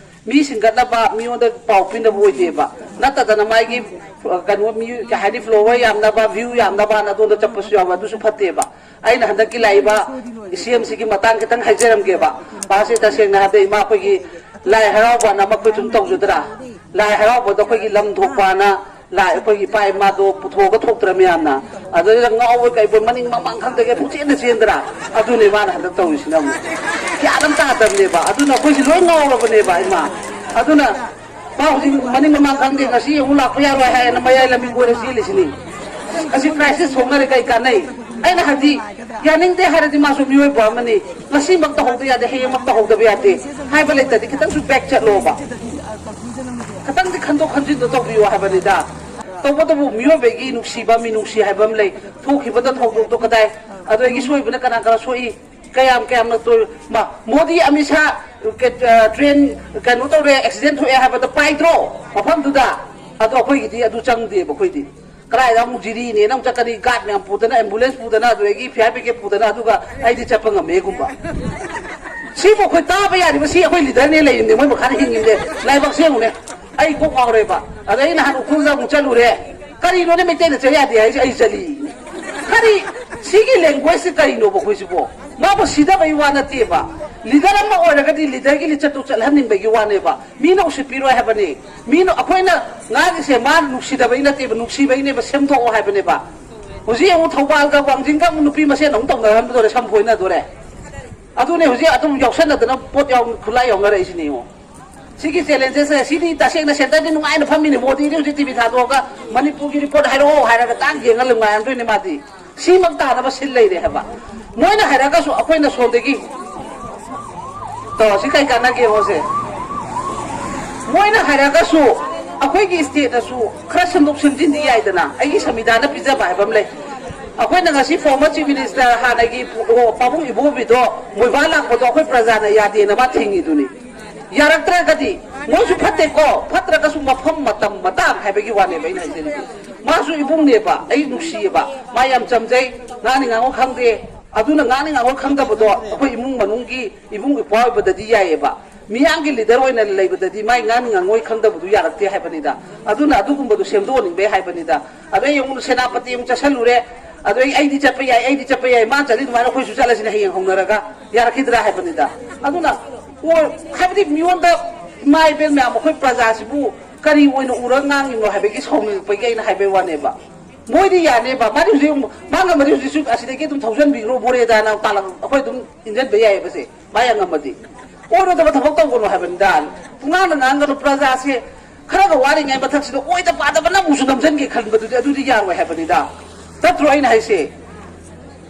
ꯃꯤ ꯁꯤꯡꯒꯠꯅꯕ, ꯃꯤꯉꯣꯟꯗ ꯄꯥꯎ ꯄꯤꯅꯕ ꯑꯣꯏꯗꯦꯕ꯫ ꯅꯠꯇꯗꯅ ꯃꯥꯒꯤ, ꯑ, ꯀꯩꯅꯣ, ꯃꯤ, ꯀꯩ ꯍꯥꯏꯅꯤ, follower ꯌꯥꯝꯅꯕ, view ꯌꯥꯝꯅꯕꯅ ꯑꯗꯣꯝꯗ ꯆꯠꯄꯁꯨ ꯌꯥꯎꯕ, ꯑꯗꯨꯁꯨ ꯐꯠꯇꯦꯕ꯫ ꯑꯩꯅ ꯍꯟꯗꯛꯀꯤ ꯂꯥꯛꯏꯕ ꯏꯆꯦ ꯑꯃꯁꯤꯒꯤ ꯃꯇꯥꯡ ꯈꯤꯇꯪ ꯍꯥꯏꯖꯔꯝꯒꯦꯕ꯫ ꯃꯥꯁꯦ ꯇꯁꯦꯡꯅ ꯍꯥꯏꯕꯗ ꯏꯃꯥ ꯑꯩꯈꯣꯏꯒꯤ ꯂꯥꯏ ꯍꯔꯥꯎꯕꯅ ꯑꯃ ꯑꯩꯈꯣꯏ ꯁꯨꯝ ꯇꯧꯖꯗ꯭ꯔꯥ? ꯂꯥꯏ ꯍꯔꯥꯎꯕꯗ ꯑꯩꯈꯣꯏꯒꯤ ꯂꯝ ꯊꯣꯛꯄꯅ ꯂꯥꯏ, ꯑꯩꯈꯣꯏꯒꯤ ꯏꯄꯥ ꯏꯃꯥꯗꯣ ꯄꯨꯊꯣꯛꯑꯒ ꯊꯣꯛꯇ꯭ꯔ ꯃꯌꯥꯝꯅ? ꯑꯗꯨꯗ ꯉꯥꯎꯕ ꯀꯩꯕꯣꯏ ꯃꯅꯤꯡ ꯃꯃꯥꯡ ꯈꯪꯗꯒꯩ ꯄꯨꯡꯆꯦꯟꯗ ꯆꯦꯟꯗ꯭ꯔꯥ? ꯑꯗꯨꯅꯦ ꯃꯥꯅ ꯍꯟꯗꯛ ꯇꯧꯔꯤꯁꯤꯅ ꯑꯃꯨꯛ꯫ ꯒ꯭ꯌꯥꯟ ꯑꯃ ꯇꯥꯗꯕꯅꯦꯕ꯫ ꯑꯗꯨꯅ ꯑꯩꯈꯣꯏꯁꯦ ꯂꯣꯏ ꯉꯥꯎꯔꯕꯅꯦꯕ ꯏꯃꯥ꯫ ꯑꯗꯨꯅ ꯃꯥ ꯍꯧꯖꯤꯛ ꯃꯅꯤꯡ ꯃꯃꯥꯡ ꯈꯪꯗꯦ, ꯉꯁꯤ ꯑꯃꯨꯛ ꯂꯥꯛꯄ ꯌꯥꯔꯣꯏ ꯍꯥꯏꯌꯦꯅ ꯃꯌꯥꯏ ꯂꯝꯕꯤ ꯀꯣꯏꯔ ꯆꯦꯜꯂꯤꯁꯤꯅꯤ꯫ ꯑꯁꯤ crisis ꯊꯣꯛꯅꯔꯦ, ꯀꯩ ꯀꯥꯟꯅꯩ? ꯑꯩꯅ ꯍꯥꯏꯗꯤ, ꯌꯥꯅꯤꯡꯗꯦ ꯍꯥꯏꯔꯗꯤ ꯃꯥꯁꯨ ꯃꯤꯑꯣꯏꯕ ꯑꯃꯅꯤ, ꯉꯁꯤꯃꯛ ꯇꯧꯍꯧꯗ ꯌꯥꯗꯦ, ꯍꯌꯦꯡꯃꯛ ꯇꯧꯍꯧꯗꯕ ꯌꯥꯗꯦ ꯍꯥꯏꯕ ꯂꯩꯇꯗꯤ ꯈꯤꯇꯪꯁꯨ back ꯆꯠꯂꯣꯕ꯫ ꯈꯤꯇꯪꯗꯤ ꯈꯟꯗꯣꯛ ꯈꯟꯖꯤꯟꯗꯣ ꯇꯧꯕꯤꯌꯣ ꯍꯥꯏꯕꯅꯤꯗ꯫ ꯇꯧꯕꯇꯕꯨ ꯃꯤꯑꯣꯏꯕꯒꯤ ꯅꯨꯡꯁꯤꯕ, ꯃꯤꯅꯨꯡꯁꯤ ꯍꯥꯏꯕ ꯑꯃ ꯂꯩ꯫ ꯊꯣꯛꯈꯤꯕꯗ ꯊꯧꯗꯣꯛꯇꯣ ꯀꯗꯥꯏ, ꯑꯗꯒꯤ ꯁꯣꯏꯕꯅ ꯀꯅꯥ ꯀꯅꯥ ꯁꯣꯛꯏ, ꯀꯌꯥꯝ ꯀꯌꯥꯝꯅ ꯇꯣꯏ-, ꯃꯥ, ꯃꯣꯗꯤ, ꯑꯃꯤꯠ ꯁꯥ, ꯀꯦ-, ꯑ, train ꯀꯩꯅꯣ ꯇꯧꯔꯦ, accident ꯊꯣꯛꯑꯦ ꯍꯥꯏꯕꯗ ꯄꯥꯏꯗ꯭ꯔꯣ ꯃꯐꯝꯗꯨꯗ? ꯑꯗꯣ ꯑꯩꯈꯣꯏꯒꯤꯗꯤ ꯑꯗꯨ ꯆꯪꯗꯦꯕ꯫ ꯑꯩꯈꯣꯏꯗꯤ ꯀꯗꯥꯏꯗ ꯑꯃꯨꯛ ꯖꯤꯔꯤꯅꯦꯅ ꯑꯃꯨꯛ ꯆꯠꯀꯅꯤ, guard ꯃꯌꯥꯝ ꯄꯨꯗꯅ, ambulance ꯄꯨꯗꯅ, ꯑꯗꯨꯗꯒꯤ fire brigade ꯄꯨꯗꯅ, ꯑꯗꯨꯒ ꯑꯩꯗꯤ ꯆꯠꯄ ꯉꯝꯃꯦꯒꯨꯝꯕ꯫ ꯁꯤꯕꯨ ꯑꯩꯈꯣꯏ ꯇꯥꯕ ꯌꯥꯔꯤꯕ? ꯁꯤ ꯑꯩꯈꯣꯏ leaderꯅꯦ ꯂꯩꯔꯤꯕꯅꯦ, ꯃꯣꯏ ꯃꯈꯥꯗ ꯍꯤꯡꯉꯤꯕꯅꯦ꯫ ꯂꯥꯏꯕꯛꯁꯦ ꯌꯦꯡꯉꯨꯅꯦ꯫ ꯑꯩ ꯀꯣꯛ ꯉꯥꯎꯔꯦꯕ꯫ ꯑꯗ ꯑꯩ ꯅꯍꯥꯟ ꯎꯈ꯭ꯔꯨꯜꯗ ꯑꯃꯨꯛ ꯆꯠꯂꯨꯔꯦ꯫ ꯀꯔꯤꯅꯣꯅꯦ ꯃꯩꯇꯩꯅ ꯆꯠ ꯌꯥꯗꯦ ꯍꯥꯏꯁꯦ? ꯑꯩ ꯆꯠꯂꯤ꯫ ꯀꯔꯤ? ꯁꯤꯒꯤ languageꯁꯤ ꯀꯔꯤꯅꯣꯕ ꯑꯩꯈꯣꯏꯁꯤꯕꯣ? ꯃꯥꯕꯨ ꯁꯤꯗꯕꯩ ꯋꯥ ꯅꯠꯇꯦꯕ꯫ Leader ꯑꯃ ꯑꯣꯏꯔꯒꯗꯤ leaderꯒꯤ ꯂꯤꯆꯠꯇꯨ ꯆꯠꯍꯟꯅꯤꯡꯕꯒꯤ ꯋꯥꯅꯦꯕ꯫ ꯃꯤꯅ ꯎꯁꯤꯠꯄꯤꯔꯣꯏ ꯍꯥꯏꯕꯅꯤ꯫ ꯃꯤꯅ, ꯑꯩꯈꯣꯏꯅ ꯉꯥꯡꯉꯤꯁꯦ ꯃꯥ ꯅꯨꯡꯁꯤꯗꯕꯩ ꯅꯠꯇꯦꯕ, ꯅꯨꯡꯁꯤꯕꯩꯅꯦꯕ, ꯁꯦꯝꯗꯣꯛꯑꯣ ꯍꯥꯏꯕꯅꯦꯕ꯫ ꯍꯧꯖꯤꯛ ꯑꯃꯨꯛ ꯊꯧꯕꯥꯜꯒ ꯋꯥꯡꯖꯤꯡꯒ ꯑꯃꯨꯛ ꯅꯨꯄꯤ ꯃꯁꯦꯟ ꯑꯃꯨꯛ ꯇꯧꯅꯍꯟꯕꯗꯣꯔꯦ, ꯁꯝ ꯐꯣꯏꯅꯗꯣꯔꯦ꯫ ꯑꯗꯨꯅꯦ ꯍꯧꯖꯤꯛ ꯑꯗꯨꯝ ꯌꯥꯎꯁꯟꯅꯗꯅ ꯄꯣꯠ ꯌꯥꯎ-, ꯈꯨꯠꯂꯥꯏ ꯌꯥꯎꯅꯔꯛꯏꯁꯤꯅꯦ ꯌꯦꯡꯉꯣ꯫ ꯁꯤꯒꯤ challengesꯁꯦ, ꯁꯤꯗꯤ ꯇꯁꯦꯡꯅ centreꯗꯤ ꯅꯨꯡꯉꯥꯏꯅ ꯐꯝꯃꯤꯅꯦ꯫ ꯃꯣꯗꯤꯗꯤ ꯍꯧꯖꯤꯛ TV ꯊꯥꯗꯣꯛꯑꯒ ꯃꯅꯤꯄꯨꯔꯒꯤ report ꯍꯥꯏꯔꯛꯑꯣ ꯍꯥꯏꯔꯒ ꯇꯥꯛ ꯌꯦꯡꯉ ꯅꯨꯡꯉꯥꯏꯔꯝꯗꯣꯏꯅꯦ ꯃꯥꯗꯤ꯫ ꯁꯤꯃꯛ ꯇꯥꯅꯕ ꯁꯤꯜ ꯂꯩꯔꯦ ꯍꯥꯏꯕ꯫ ꯃꯣꯏꯅ ꯍꯥꯏꯔꯒꯁꯨ ꯑꯩꯈꯣꯏꯅ ꯁꯣꯝꯗꯒꯤ ꯇꯧ, ꯁꯤ ꯀꯩ ꯀꯥꯟꯅꯒꯦ ꯌꯦꯡꯉꯣꯁꯦ꯫ ꯃꯣꯏꯅ ꯍꯥꯏꯔꯒꯁꯨ ꯑꯩꯈꯣꯏꯒꯤ stateꯅꯁꯨ ꯈꯔ ꯁꯦꯝꯗꯣꯛ ꯁꯦꯝꯖꯤꯟꯗꯤ ꯌꯥꯏꯗꯅ꯫ ꯑꯩꯒꯤ ꯁꯪꯕꯤꯙꯥꯟꯅ ꯄꯤꯖꯕ ꯍꯥꯏꯕ ꯑꯃ ꯂꯩ꯫ ꯑꯩꯈꯣꯏꯅ ꯉꯁꯤ former chief minister ꯍꯥꯟꯅꯒꯤ ꯄꯥꯕꯨꯡ ꯏꯕꯣꯕꯤꯗꯣ ꯃꯣꯏꯕꯥ ꯂꯥꯛꯄꯗꯣ ꯑꯩꯈꯣꯏ ꯄ꯭ꯔꯖꯥꯅ ꯌꯥꯗꯦꯅ ꯃꯥ ꯊꯤꯡꯉꯤꯗꯨꯅꯤ꯫ ꯌꯥꯔꯛꯇ꯭ꯔꯒꯗꯤ ꯃꯣꯏꯁꯨ ꯐꯠꯇꯦꯀꯣ, ꯐꯠꯇ꯭ꯔꯒꯁꯨ ꯃꯐꯝ, ꯃꯇꯝ, ꯃꯇꯥꯡ ꯍꯥꯏꯕꯒꯤ ꯋꯥꯅꯦꯕ ꯑꯩꯅ ꯍꯥꯏꯖꯔꯤꯁꯦ꯫ ꯃꯥꯁꯨ ꯏꯕꯨꯡꯅꯦꯕ, ꯑꯩ ꯅꯨꯡꯁꯤꯌꯦꯕ, ꯃꯥ ꯌꯥꯝ ꯆꯝꯖꯩ, ꯉꯥꯡꯅꯤ ꯉꯥꯡꯉꯣ ꯈꯪꯗꯦ꯫ ꯑꯗꯨꯅ ꯉꯥꯡꯅꯤ ꯉꯥꯡꯉꯣ ꯈꯪꯗꯕꯗꯣ ꯑꯩꯈꯣꯏ ꯏꯃꯨꯡ ꯃꯅꯨꯡꯒꯤ ꯏꯕꯨꯡ ꯏꯄ꯭ꯋꯥ ꯑꯣꯏꯕꯗꯗꯤ ꯌꯥꯏꯌꯦꯕ꯫ ꯃꯤꯌꯥꯝꯒꯤ ꯂꯤꯗꯔ ꯑꯣꯏꯅ ꯂꯩꯕꯗꯗꯤ ꯃꯥꯏ ꯉꯥꯡ ꯉꯥꯡꯉꯣꯏ ꯈꯪꯗꯕꯗꯨ ꯌꯥꯔꯛꯇꯦ ꯍꯥꯏꯕꯅꯤꯗ꯫ ꯑꯗꯨꯅ ꯑꯗꯨꯒꯨꯝꯕꯗꯣ ꯁꯦꯝꯗꯣꯛꯍꯟꯅꯤꯡꯕꯩ ꯍꯥꯏꯕꯅꯤꯗ꯫ ꯑꯗꯩ ꯑꯃꯨꯛ ꯁꯦꯅꯥꯄꯇꯤ ꯑꯃꯨꯛ ꯆꯠꯁꯜꯂꯨꯔꯦ꯫ ꯑꯗꯩ ꯑꯩꯗꯤ ꯆꯠꯄ ꯌꯥꯏ, ꯑꯩꯗꯤ ꯆꯠꯄ ꯌꯥꯏ, ꯃꯥ ꯆꯠꯂꯤ ꯑꯗꯨꯃꯥꯏꯅ ꯑꯩꯈꯣꯏꯁꯨ ꯆꯠꯂꯁꯤꯅ ꯍꯌꯦꯡ ꯍꯧꯅꯔꯒ ꯌꯥꯔꯛꯈꯤꯗ꯭ꯔꯥ ꯍꯥꯏꯕꯅꯤꯗ꯫ ꯑꯗꯨꯅ ꯑꯣ, ꯍꯥꯏꯕꯗꯤ ꯃꯤꯉꯣꯟꯗ ꯏꯃꯥ ꯏꯕꯦꯜ ꯃꯌꯥꯝ ꯑꯩꯈꯣꯏ ꯄ꯭ꯔꯖꯥꯁꯤꯕꯨ ꯀꯔꯤ ꯑꯣꯏꯅ ꯎꯔꯒ ꯉꯥꯡꯉꯤꯅꯣ ꯍꯥꯏꯕꯒꯤ ꯁꯥꯎꯅꯤꯡꯉꯛꯄꯒꯤ ꯑꯩꯅ ꯍꯥꯏꯕꯩ ꯋꯥꯅꯦꯕ꯫ ꯃꯣꯏꯗꯤ ꯌꯥꯅꯦꯕ, ꯃꯥꯗꯤ ꯍꯧꯖꯤꯛ ꯃꯥ ꯉꯝꯃꯗꯤ ꯍꯧꯖꯤꯛꯁꯨ ꯑꯁꯤꯗꯒꯤ ꯑꯗꯨꯝ ꯊꯧꯖꯟꯕꯤꯈ꯭ꯔꯣ ꯃꯣꯔꯦꯗꯅ ꯇꯥꯜꯂꯛ-, ꯑꯩꯈꯣꯏ ꯑꯗꯨꯝ ꯏꯟꯖꯟꯕ ꯌꯥꯏꯌꯦꯕꯁꯦ꯫ ꯃꯥ ꯌꯥꯝ ꯉꯝꯃꯗꯤ ꯑꯣꯏꯔꯣꯏꯗꯕ ꯊꯕꯛ ꯇꯧꯒꯅꯨ ꯍꯥꯏꯕꯅꯤꯗ꯫ ꯄꯨꯡꯉꯥꯡꯗ ꯉꯥꯡꯒꯅꯨ, ꯄ꯭ꯔꯖꯥꯁꯦ ꯈꯔꯒ ꯋꯥꯔꯤꯉꯩ ꯃꯊꯛꯁꯤꯗ ꯑꯣꯏꯗ ꯄꯥꯗꯕ ꯅꯝꯃꯨꯁꯨ ꯅꯝꯖꯟꯒꯦ ꯈꯟꯕꯗꯨꯗꯤ ꯑꯗꯨꯗꯤ ꯌꯥꯔꯣꯏ ꯍꯥꯏꯕꯅꯤꯗ꯫ ꯅꯠꯇ꯭ꯔꯣ ꯑꯩꯅ ꯍꯥꯏꯁꯦ?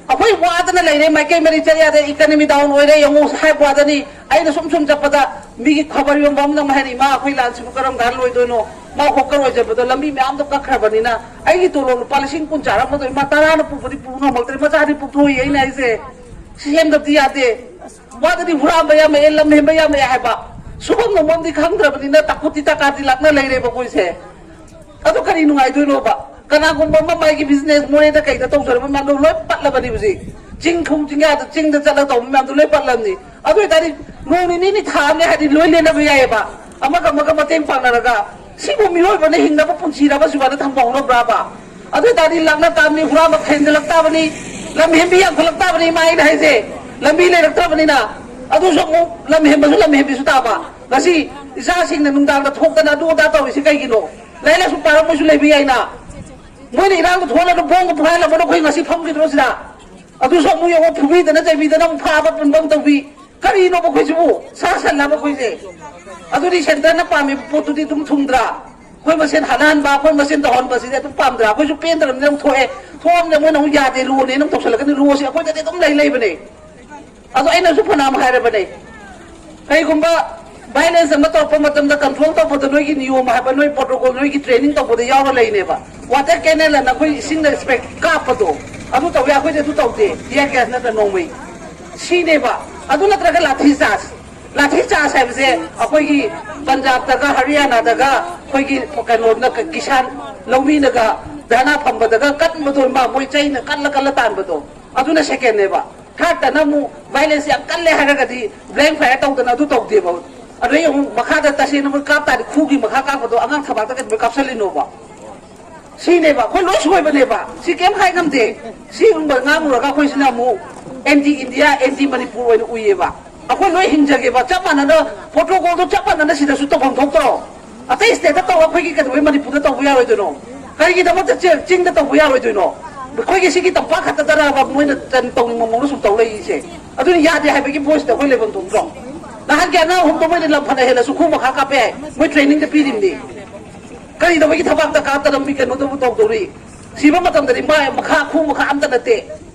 ꯑꯩꯈꯣꯏ ꯋꯥꯗꯅ ꯂꯩꯔꯦ, ꯃꯥꯏꯀꯩ ꯃꯔꯤ ꯆꯠ ꯌꯥꯗꯦ, ꯏꯀꯅꯃꯤ ꯗꯥꯎꯟ ꯑꯣꯏꯔꯦ, ꯌꯦꯡꯉꯨ ꯍꯥꯏꯕ ꯋꯥꯗꯅꯤ꯫ ꯑꯩꯅ ꯁꯨꯝ ꯁꯨꯝ ꯆꯠꯄꯗ ꯃꯤꯒꯤ ꯈꯕꯔ ꯌꯣꯟꯕ ꯑꯃꯅ ꯑꯃꯨꯛ ꯍꯥꯏꯔꯤ, "ꯏꯃꯥ, ꯑꯩꯈꯣꯏ ꯂꯥꯟꯁꯤꯕꯨ ꯀꯔꯝ ꯀꯥꯟꯗ ꯂꯣꯏꯗꯣꯏꯅꯣ?" ꯃꯥ ꯍꯣꯀꯔ ꯑꯣꯏꯖꯕꯗꯣ ꯂꯝꯕꯤ ꯃꯌꯥꯝꯗꯣ ꯀꯛꯈ꯭ꯔꯕꯅꯤꯅ ꯑꯩꯒꯤ ꯇꯣꯂꯣꯞ ꯂꯨꯄꯥ ꯂꯤꯁꯤꯡ ꯀꯨꯟ ꯆꯥꯔꯝꯕꯗꯣ ꯏꯃꯥ ꯇꯔꯥꯅ ꯄꯨꯕꯗꯤ ꯄꯨ ꯉꯝꯃꯛꯇ꯭ꯔꯦ, ꯃꯆꯥꯗꯤ ꯄꯨꯊꯣꯛꯏ꯫ ꯑꯩꯅ ꯍꯥꯏꯁꯦ ꯁꯤ ꯁꯦꯝꯗꯕꯗꯤ ꯌꯥꯗꯦ꯫ ꯋꯥꯗꯗꯤ ꯍꯨꯔꯥꯟꯕ ꯌꯥꯝꯃꯛꯑꯦ, ꯂꯝ ꯍꯦꯟꯕ ꯌꯥꯝꯃꯛꯑꯦ ꯍꯥꯏꯕ꯫ ꯁꯨꯐꯝ ꯅꯣꯝꯐꯝꯗꯤ ꯈꯪꯗ꯭ꯔꯕꯅꯤꯅ ꯇꯥꯀꯨꯠꯇꯤ ꯇꯥꯀꯥꯗꯤ ꯂꯥꯛꯅ ꯂꯩꯔꯦꯕ ꯑꯩꯈꯣꯏꯁꯦ꯫ ꯑꯗꯨ ꯀꯔꯤ ꯅꯨꯡꯉꯥꯏꯗꯣꯏꯅꯣꯕ? ꯀꯅꯥꯒꯨꯝꯕ ꯑꯃ ꯃꯥꯒꯤ ꯕꯤꯖꯤꯅꯦꯁ ꯃꯣꯔꯦꯗ ꯀꯩꯗ ꯇꯧꯖꯔꯕ ꯃꯌꯥꯝꯗꯣ ꯂꯣꯏ ꯄꯠꯂꯕꯅꯤ ꯍꯧꯖꯤꯛ꯫ ꯆꯤꯡ ꯈꯣꯡ ꯆꯤꯡꯌꯥꯗ ꯆꯤꯡꯗ ꯆꯠꯂ ꯇꯧꯕ ꯃꯌꯥꯝꯗꯣ ꯂꯣꯏ ꯄꯠꯂꯕꯅꯤ꯫ ꯑꯗꯨ ꯑꯣꯏꯇꯥꯔꯗꯤ ꯅꯣꯡ ꯅꯤꯅꯤ ꯅꯤ ꯊꯥ ꯑꯃꯅꯤ ꯍꯥꯏꯗꯤ ꯂꯣꯏ ꯂꯦꯟꯅꯕ ꯌꯥꯏꯌꯦꯕ꯫ ꯑꯃꯒ ꯑꯃꯒ ꯃꯇꯦꯡ ꯄꯥꯡꯅꯔꯒ ꯁꯤꯕꯨ ꯃꯤꯑꯣꯏꯕꯅ ꯍꯤꯡꯅꯕ ꯄꯨꯟꯁꯤꯔꯕ ꯁꯤꯕꯥꯅ ꯊꯝꯕ ꯍꯧꯅꯕ꯭ꯔꯥꯕ? ꯑꯗꯨ ꯑꯣꯏꯇꯥꯔꯗꯤ ꯂꯥꯛꯅ ꯇꯥꯕꯅꯤ, ꯍꯨꯔꯥꯟꯕ ꯍꯦꯟꯖꯜꯂꯛ ꯇꯥꯕꯅꯤ, ꯂꯝ ꯍꯦꯟꯕꯤ ꯌꯥꯝꯈꯠꯂꯛ ꯇꯥꯕꯅꯤ꯫ ꯏꯃꯥ ꯑꯩꯅ ꯍꯥꯏꯁꯦ ꯂꯝꯕꯤ ꯂꯩꯔꯛꯇ꯭ꯔꯕꯅꯤꯅ꯫ ꯑꯗꯨꯁꯨ ꯑꯃꯨꯛ ꯂꯝ ꯍꯦꯟꯕꯁꯨ ꯂꯝ ꯍꯦꯟꯕꯤꯁꯨ ꯇꯥꯕ꯫ ꯉꯁꯤ ꯏꯆꯥꯁꯤꯡꯅ ꯅꯨꯡꯗꯥꯡꯗ ꯊꯣꯛꯇꯅ ꯑꯗꯨ ꯑꯗꯥ ꯇꯧꯔꯤꯁꯤ ꯀꯩꯒꯤꯅꯣ? ꯂꯥꯏꯔꯤꯛ ꯂꯥꯏꯁꯨ ꯄꯥꯔꯝꯕꯁꯨ ꯂꯩꯕ ꯌꯥꯏꯅ꯫ ꯃꯣꯏꯅ ꯏꯔꯥꯡꯗ ꯊꯣꯛꯍꯜꯂꯒ ꯕꯣꯝꯒ ꯄꯣꯈꯥꯏꯍꯜꯂꯝꯕꯗꯣ ꯑꯩꯈꯣꯏ ꯉꯁꯤ ꯐꯝꯈꯤꯗ꯭ꯔꯣ ꯁꯤꯗ? ꯑꯗꯨꯁꯨ ꯑꯃꯨꯛ ꯌꯦꯡꯉꯣ, ꯐꯨꯕꯤꯗꯅ ꯆꯩꯕꯤꯗꯅ ꯑꯃꯨꯛ ꯐꯥꯕ ꯄꯨꯟꯕ ꯑꯃ ꯇꯧꯕꯤ꯫ ꯀꯔꯤꯅꯣꯕ ꯑꯩꯈꯣꯏꯁꯤꯕꯨ? ꯁꯥ ꯁꯟ ꯍꯥꯏꯕ ꯑꯩꯈꯣꯏꯁꯦ? ꯑꯗꯨꯗꯤ ꯁꯦꯟꯇꯔꯅ ꯄꯥꯝꯃꯤꯕ ꯄꯣꯠꯇꯨꯗꯤ ꯑꯗꯨꯝ ꯊꯨꯡꯗ꯭ꯔꯥ? ꯑꯩꯈꯣꯏ ꯃꯁꯦꯟ ꯍꯥꯠꯅꯍꯟꯕ, ꯑꯩꯈꯣꯏ ꯃꯁꯦꯟ ꯇꯧꯍꯟꯕꯁꯤꯗꯤ ꯑꯗꯨꯝ ꯄꯥꯝꯗ꯭ꯔꯥ? ꯑꯩꯈꯣꯏꯁꯨ ꯄꯦꯟꯗ꯭ꯔꯕꯅꯤꯅ ꯑꯃꯨꯛ ꯊꯣꯛꯑꯦ, ꯊꯣꯛꯑꯕꯅꯤꯅ ꯃꯣꯏꯅ ꯑꯃꯨꯛ ꯌꯥꯗꯦ, ꯂꯣꯅꯦꯅ ꯑꯃꯨꯛ ꯇꯧꯁꯜꯂꯛꯀꯅꯤ꯫ ꯂꯣꯁꯤ ꯑꯩꯈꯣꯏꯗꯗꯤ ꯑꯗꯨꯝ ꯂꯩ ꯂꯩꯕꯅꯦ꯫ ꯑꯗꯣ ꯑꯩꯅꯁꯨ ꯐꯅꯌꯥꯝ ꯍꯥꯏꯔꯕꯅꯦ, ꯀꯩꯒꯨꯝꯕ ꯚꯥꯏꯂꯦꯟꯁ ꯑꯃ ꯇꯧꯔꯛꯄ ꯃꯇꯝꯗ ꯀꯟꯇ꯭ꯔꯣꯜ ꯇꯧꯕꯗ ꯅꯣꯏꯒꯤ ꯅꯤꯌꯣꯝ ꯍꯥꯏꯕ, ꯅꯣꯏ ꯄ꯭ꯔꯣꯇꯣꯀꯣꯜ, ꯅꯣꯏꯒꯤ ꯇ꯭ꯔꯦꯅꯤꯡ ꯇꯧꯕꯗ ꯌꯥꯎꯔ ꯂꯩꯅꯦꯕ꯫ ꯋꯥꯇꯔ ꯀꯦꯅꯦꯜ ꯑꯅ ꯑꯩꯈꯣꯏ ꯏꯁꯤꯡꯗ ꯏꯁꯄ꯭ꯔꯦ ꯀꯥꯞꯄꯗꯣ, ꯑꯗꯨ ꯇꯧꯋꯦ꯫ ꯑꯩꯈꯣꯏꯗꯤ ꯑꯗꯨ ꯇꯧꯗꯦ, ꯇꯤꯌꯥꯔ ꯒ꯭ꯌꯥꯁ ꯅꯠꯇ꯭ꯔ ꯅꯣꯡꯃꯩ꯫ ꯁꯤꯅꯦꯕ꯫ ꯑꯗꯨ ꯅꯠꯇ꯭ꯔꯒ ꯂꯥꯊꯤ ꯆꯥꯔꯖ꯫ ꯂꯥꯊꯤ ꯆꯥꯔꯖ ꯍꯥꯏꯕꯁꯦ ꯑꯩꯈꯣꯏꯒꯤ ꯄꯟꯖꯥꯕꯇꯒ ꯍꯔꯤꯌꯥꯅꯥꯗꯒ ꯑꯩꯈꯣꯏꯒꯤ ꯀꯩꯅꯣꯅ ꯀꯤꯁꯥꯟ ꯂꯧꯃꯤꯅꯒ ꯙꯔꯅꯥ ꯐꯝꯕꯗꯒ ꯀꯟꯕꯗꯣ, ꯏꯃꯥ, ꯃꯣꯏ ꯆꯩꯅ ꯀꯜꯂ ꯀꯜꯂ ꯇꯥꯟꯕꯗꯣ, ꯑꯗꯨꯅ ꯁꯦꯀꯦꯟꯅꯦꯕ꯫ ꯊꯥꯔꯠꯇꯅ ꯑꯃꯨꯛ ꯚꯥꯏꯂꯦꯟꯁ ꯌꯥꯝ ꯀꯜꯂꯦ ꯍꯥꯏꯔꯒꯗꯤ ꯕ꯭ꯂꯦꯡ ꯐꯥꯌꯔ ꯇꯧꯗꯅ ꯑꯗꯨ ꯇꯧꯗꯦꯕ꯫ ꯑꯗꯩ ꯑꯃꯨꯛ ꯃꯈꯥꯗ ꯇꯁꯦꯡꯅ ꯃꯣꯏ ꯀꯥꯞ ꯇꯥꯔꯗꯤ ꯈꯨꯒꯤ ꯃꯈꯥ ꯀꯥꯞꯄꯗꯣ ꯑꯉꯥꯡ ꯊꯕꯥꯛꯇ ꯀꯩꯗꯧꯕꯩ ꯀꯥꯞꯁꯜꯂꯤꯅꯣꯕ? ꯁꯤꯅꯦꯕ ꯑꯩꯈꯣꯏ ꯂꯣꯏ ꯁꯣꯏꯕꯅꯦꯕ꯫ ꯁꯤ ꯀꯩꯝ ꯍꯥꯏ ꯉꯝꯗꯦ꯫ ꯁꯤꯒꯨꯝꯕ ꯉꯥꯡꯉꯨꯔꯒ ꯑꯩꯈꯣꯏꯁꯤꯅ ꯑꯃꯨꯛ ꯑꯦꯟꯇꯤ ꯏꯟꯗꯤꯌꯥ, ꯑꯦꯟꯇꯤ ꯃꯅꯤꯄꯨꯔ ꯑꯣꯏꯅ ꯎꯏꯌꯦꯕ꯫ ꯑꯩꯈꯣꯏ ꯂꯣꯏ ꯍꯤꯡꯖꯒꯦꯕ, ꯆꯞ ꯃꯥꯟꯅꯅ ꯄ꯭ꯔꯣꯇꯣꯀꯣꯜꯗꯣ ꯆꯞ ꯃꯥꯟꯅꯅ ꯁꯤꯗꯁꯨ ꯇꯧꯐꯝ ꯊꯣꯛꯇ꯭ꯔꯣ? ꯑꯇꯩ ꯁ꯭ꯇꯦꯠꯇ ꯇꯧꯔ ꯑꯩꯈꯣꯏꯒꯤ ꯀꯩꯗꯧꯕꯩ ꯃꯅꯤꯄꯨꯔꯗ ꯇꯧꯕ ꯌꯥꯔꯣꯏꯗꯣꯏꯅꯣ? ꯀꯔꯤꯒꯤꯗꯃꯛꯇ ꯆꯦ-, ꯆꯤꯡꯗ ꯇꯧꯕ ꯌꯥꯔꯣꯏꯗꯣꯏꯅꯣ? ꯑꯩꯈꯣꯏꯒꯤ ꯁꯤꯒꯤ ꯇꯝꯄꯥꯛ ꯈꯛꯇꯗꯔꯕ ꯃꯣꯏꯅ ꯇꯧꯅꯤꯡꯕ ꯃꯑꯣꯡꯗ ꯁꯨꯝ ꯇꯧ ꯂꯩꯔꯤꯁꯦ? ꯑꯗꯨꯅ ꯌꯥꯗꯦ ꯍꯥꯏꯕꯒꯤ ꯚꯣꯏꯁꯇ ꯑꯩꯈꯣꯏ ꯂꯩꯐꯝ ꯊꯣꯛꯇ꯭ꯔꯣ? ꯅꯍꯥꯟꯒꯤ ꯑꯉꯥꯡ ꯑꯍꯨꯝꯗꯣ ꯃꯣꯏꯅ ꯂꯝ ꯐꯅ ꯍꯦꯜꯂꯁꯨ ꯈꯨ ꯃꯈꯥ ꯀꯥꯞꯄ ꯌꯥꯏ, ꯃꯣꯏ ꯇ꯭ꯔꯦꯅꯤꯡꯗ ꯄꯤꯔꯤꯕꯅꯤ꯫ ꯀꯔꯤꯗꯧꯕꯒꯤ ꯊꯕꯥꯛꯇ ꯀꯥꯞꯇꯅ ꯃꯤ ꯀꯩꯅꯣꯗꯕꯨ ꯇꯧꯗꯧꯔꯤ? ꯁꯤꯕ ꯃꯇꯝꯗꯗꯤ ꯃꯥ ꯃꯈꯥ, ꯈꯨ ꯃꯈꯥ ꯑꯝꯇ ꯅꯠꯇꯦ,